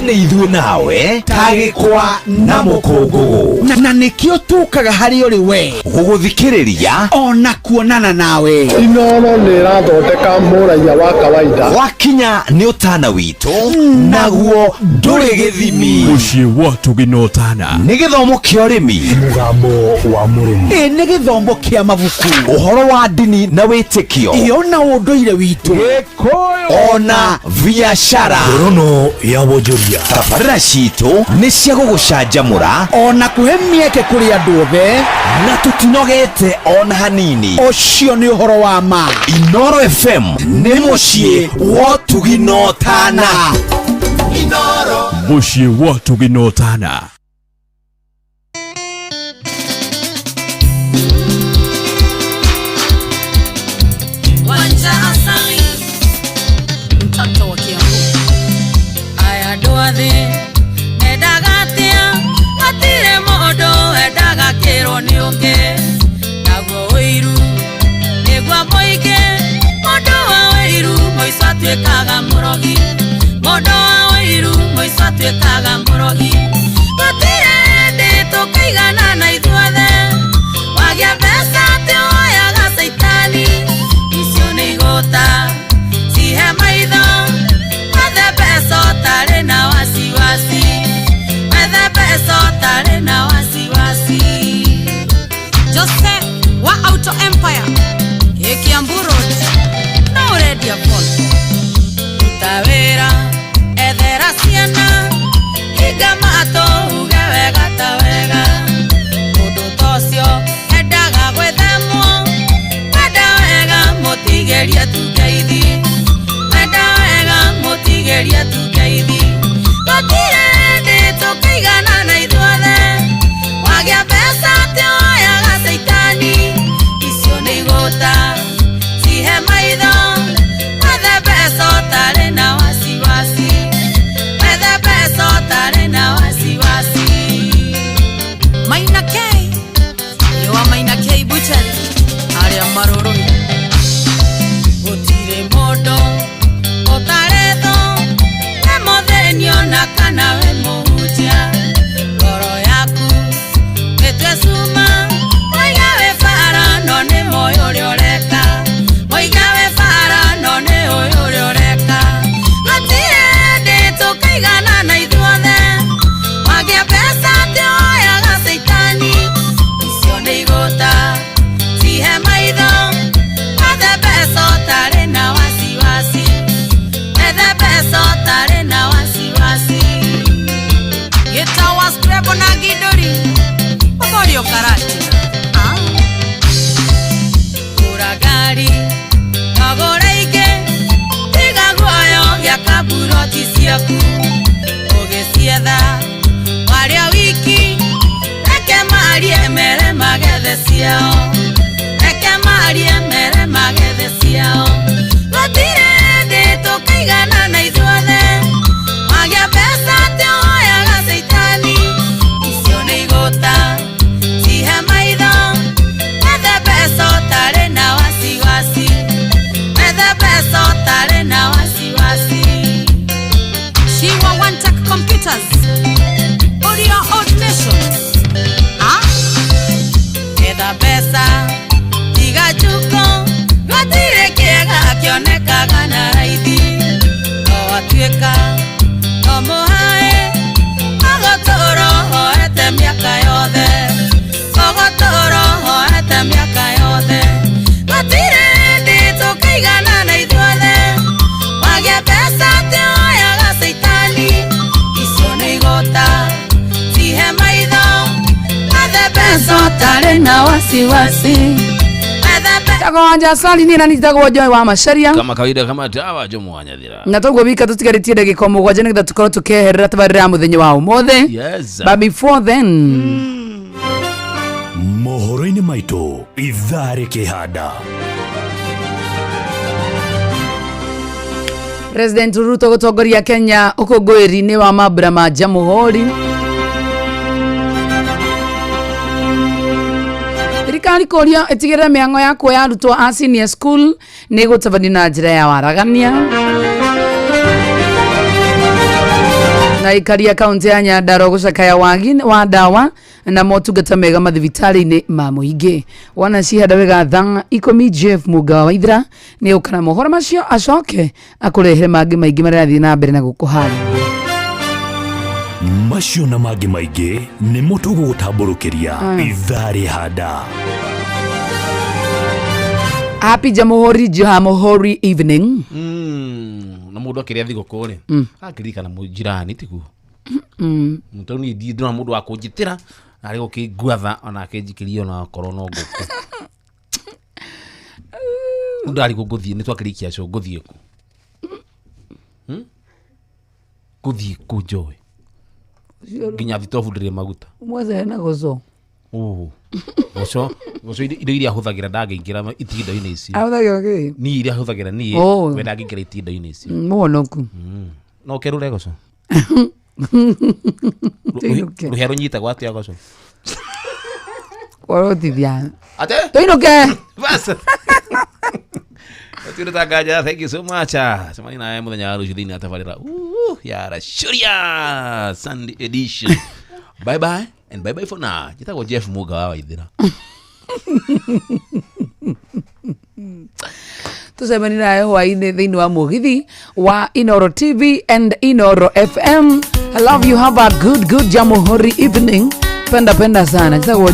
Nĩ ithuĩ nawe ta gĩkwa na mũkũngũgũ. Na nĩkĩo tũkaga harĩ ũrĩ we gũgũthikĩrĩria ona kuonana nawe. Inoro nĩ ĩrathondeka mũraiya wa kawaida. Gwakinya nĩ ũtana witũ, naguo ndũrĩ gĩthimi. Mũciĩ wa Tũginotana. Nĩ gĩthomo kĩa ũrĩmi, Mũgambo wa mũrĩmi. Ĩ nĩ gĩthomo kĩa mabuku, ũhoro wa ndini na wĩtĩkio, iyo na ũndũire witũ, ona biacara. Ngorono ya wonjoria. Tabarĩra citũ nĩ cia gũgũcanjamũra ona kũhe mĩeke kũrĩ andũ othe, na tũtinogete ona hanini. Ũcio nĩ ũhoro wa ma. Inoro FM nĩ mũciĩ wa ũtugi na ũtana. Mũciĩ wa ũtugi na ũtana. Wanja Asali, mtoto wa Kiambu. Aya andũ athĩ mendaga atĩa, hatirĩ mũndũ endaga kĩrwo nĩ ũngĩ, naguo ũiru nĩguo mũingĩ. Mũndũ wa ũiru mũico atuĩkaga mũrogi, mũndũ wa ũiru mũico atuĩkaga mũrogi. Gũtirĩ hĩndĩ tũkaigana na ithuothe, wagĩa mbeca atĩ woyaga caitani, icio nĩ igũta cihe maitho, wethe mbeca ũtarĩ na wasiwasi, wethe mbeca ũtarĩ na wasiwasi. Jose wa Auto Empire ĩ Kiambu Road, no ũrendia Volvo, ruta wĩra, ethera ciana, hinga matũ uge wega ta wega, mũndũ ta ũcio endaga gwĩthemwo, wenda wega mũtigĩrie tu ngeithi, wenda wega mũtigĩrie tu ngeithi. Gũtirĩ hĩndĩ tũkaigana na ithuothe, wagĩa mbeca atĩ woyaga caitani, icio nĩ igũta cihe maitho, wethe mbeca ũtarĩ na wasiwasi, wethe mbeca ũtarĩ na wasiwasi. Maina K, yũa Maina K Butchery arĩa marũrũi, gũtirĩ mũndũ ũtarĩ thũ, wĩ mũthĩni ona kana wĩ mũhunjia, ngoro yaku ĩtue cuma, moiga wĩ bara no nĩ moĩ ũrĩa ũreka, moiga wĩ bara no nĩ ũĩ ũrĩa ũreka. Gũtirĩ hĩndĩ tũkaigana na ithuothe, wagĩa mbeca atĩ woyaga caitani, icio nĩ igũta cihe maitho, wethe mbeca ũtarĩ na wasiwasi, wethe mbeca ũtarĩ na wasiwasi. Gĩtawa Scrabble na Ngindũri ũmorio Karatina. Ah. Gũra ngari ndũgũre ingĩ, tiga guoya gĩaka mburoti ciaku, ũgĩcietha waria wiki, reke marie mere magethe ciao, reke marie mere magethe ciao. Gũtirĩ hĩndĩ tũkaigana na ithuothe, wagĩa mbeca atĩ woyaga caitani, icio nĩ igũta cihe maitho, wethe mbeca ũtarĩ na wasiwasi, wethe mbeca ũtarĩ na wasiwasi. Shiwa One Tech Computers, Audio Automation. Ah? Etha mbeca tiga njuko, gũtirĩ kĩega kĩonekaga na raithi, no watuĩka no mũhae, ũgũtũũra ũhoete mĩaka yothe, ũgũtũũra ũhoete mĩaka yothe. Gũtirĩ hĩndĩ tũkaigana na ithuothe, wagĩa mbeca atĩ woyaga caitani, icio nĩ igũta cihe maitho, wethe mbeca ũtarĩ na wasiwasi, wethe mbeca. Tagwo Wanja Asali niĩ na niĩ njĩtagwo Joy wa Macharia. Kama kawaida kama dawa Jomo Wanyathira. Na toguo wika tũtigarĩtie ndagĩka o mũgwanja nĩgetha tũkorwo tũkeherera tabarĩra ya mũthenya wa ũmũthĩ. Yes. But before then, Mohoro-inĩ maitũ ithaa rĩkĩhanda. President Ruto gũtongoria Kenya ũkũngũĩri-inĩ wa mambura ma Jamhuri. Thirikari kũria ĩtigĩrĩre mĩhang'o ya kuoya arutwo a senior school nĩ ĩgũtabanio na njĩra ya waragania. Na ikaria kaunti ya Nyandarua gucakaya wagi wa ndawa na motungata mega mathibitarĩ-inĩ ma mũingĩ. Wana cihanda wega thaa 10 Jeff Muga wa Waithira nĩ ũkana mohoro macio acoke akũrehere mangĩ maingĩ marĩa arathiĩ na mbere na gũkũ harĩa. Macio na mangĩ maingĩ nĩmo tũgũgũtambũrũkĩria ithaa rĩhanda. Happy Jamhuri Jamhuri evening. Na mũndũ akĩrĩa thigũkũ rĩ, akĩririkana mũjirani tiguo? Tondũ niĩ ndirĩ ndĩrona mũndũ wa kũnjĩtĩra narĩ gũkĩnguatha ona akĩnjikĩria ona okorwo no ngũkũ. Rĩu ndarigwo ngũthiĩ nĩ twakĩrĩkia show ngũthiĩ kũ? Ngũthiĩ kũ njoe? Nginya thitobu ndĩrĩ maguta. Mwethere na gũco. Ũũ. Gũco, gũco indo iria ahũthagĩra ndangĩingĩra itindo-inĩ icio. Ahũthagĩra kĩ? Niĩ iria ahũthagĩra niĩ, Oh. we ndangĩingĩra itindo-inĩ icio. Mũhonoku. No ũkerũre gũco? Tũinũke. Rũhĩa rũnyitagwo atĩa gũco? Kwarotithia. Ate? Tũinũke. Bas. Gũtirĩ tangaja, thank you so much. Cemania nawe mũthenya wa rũciũ thĩinĩ wa tabarĩra ya Rashuria Sunday edition. Bye bye and bye bye for now. Njĩtagwo Jeff Muga wa Waithira. Tucemani nawe hwainĩ thĩinĩ wa mũgithi wa Inoro TV and Inoro FM. I love you. Have a good good Jamhuri evening. Penda penda sana. Njĩtagwo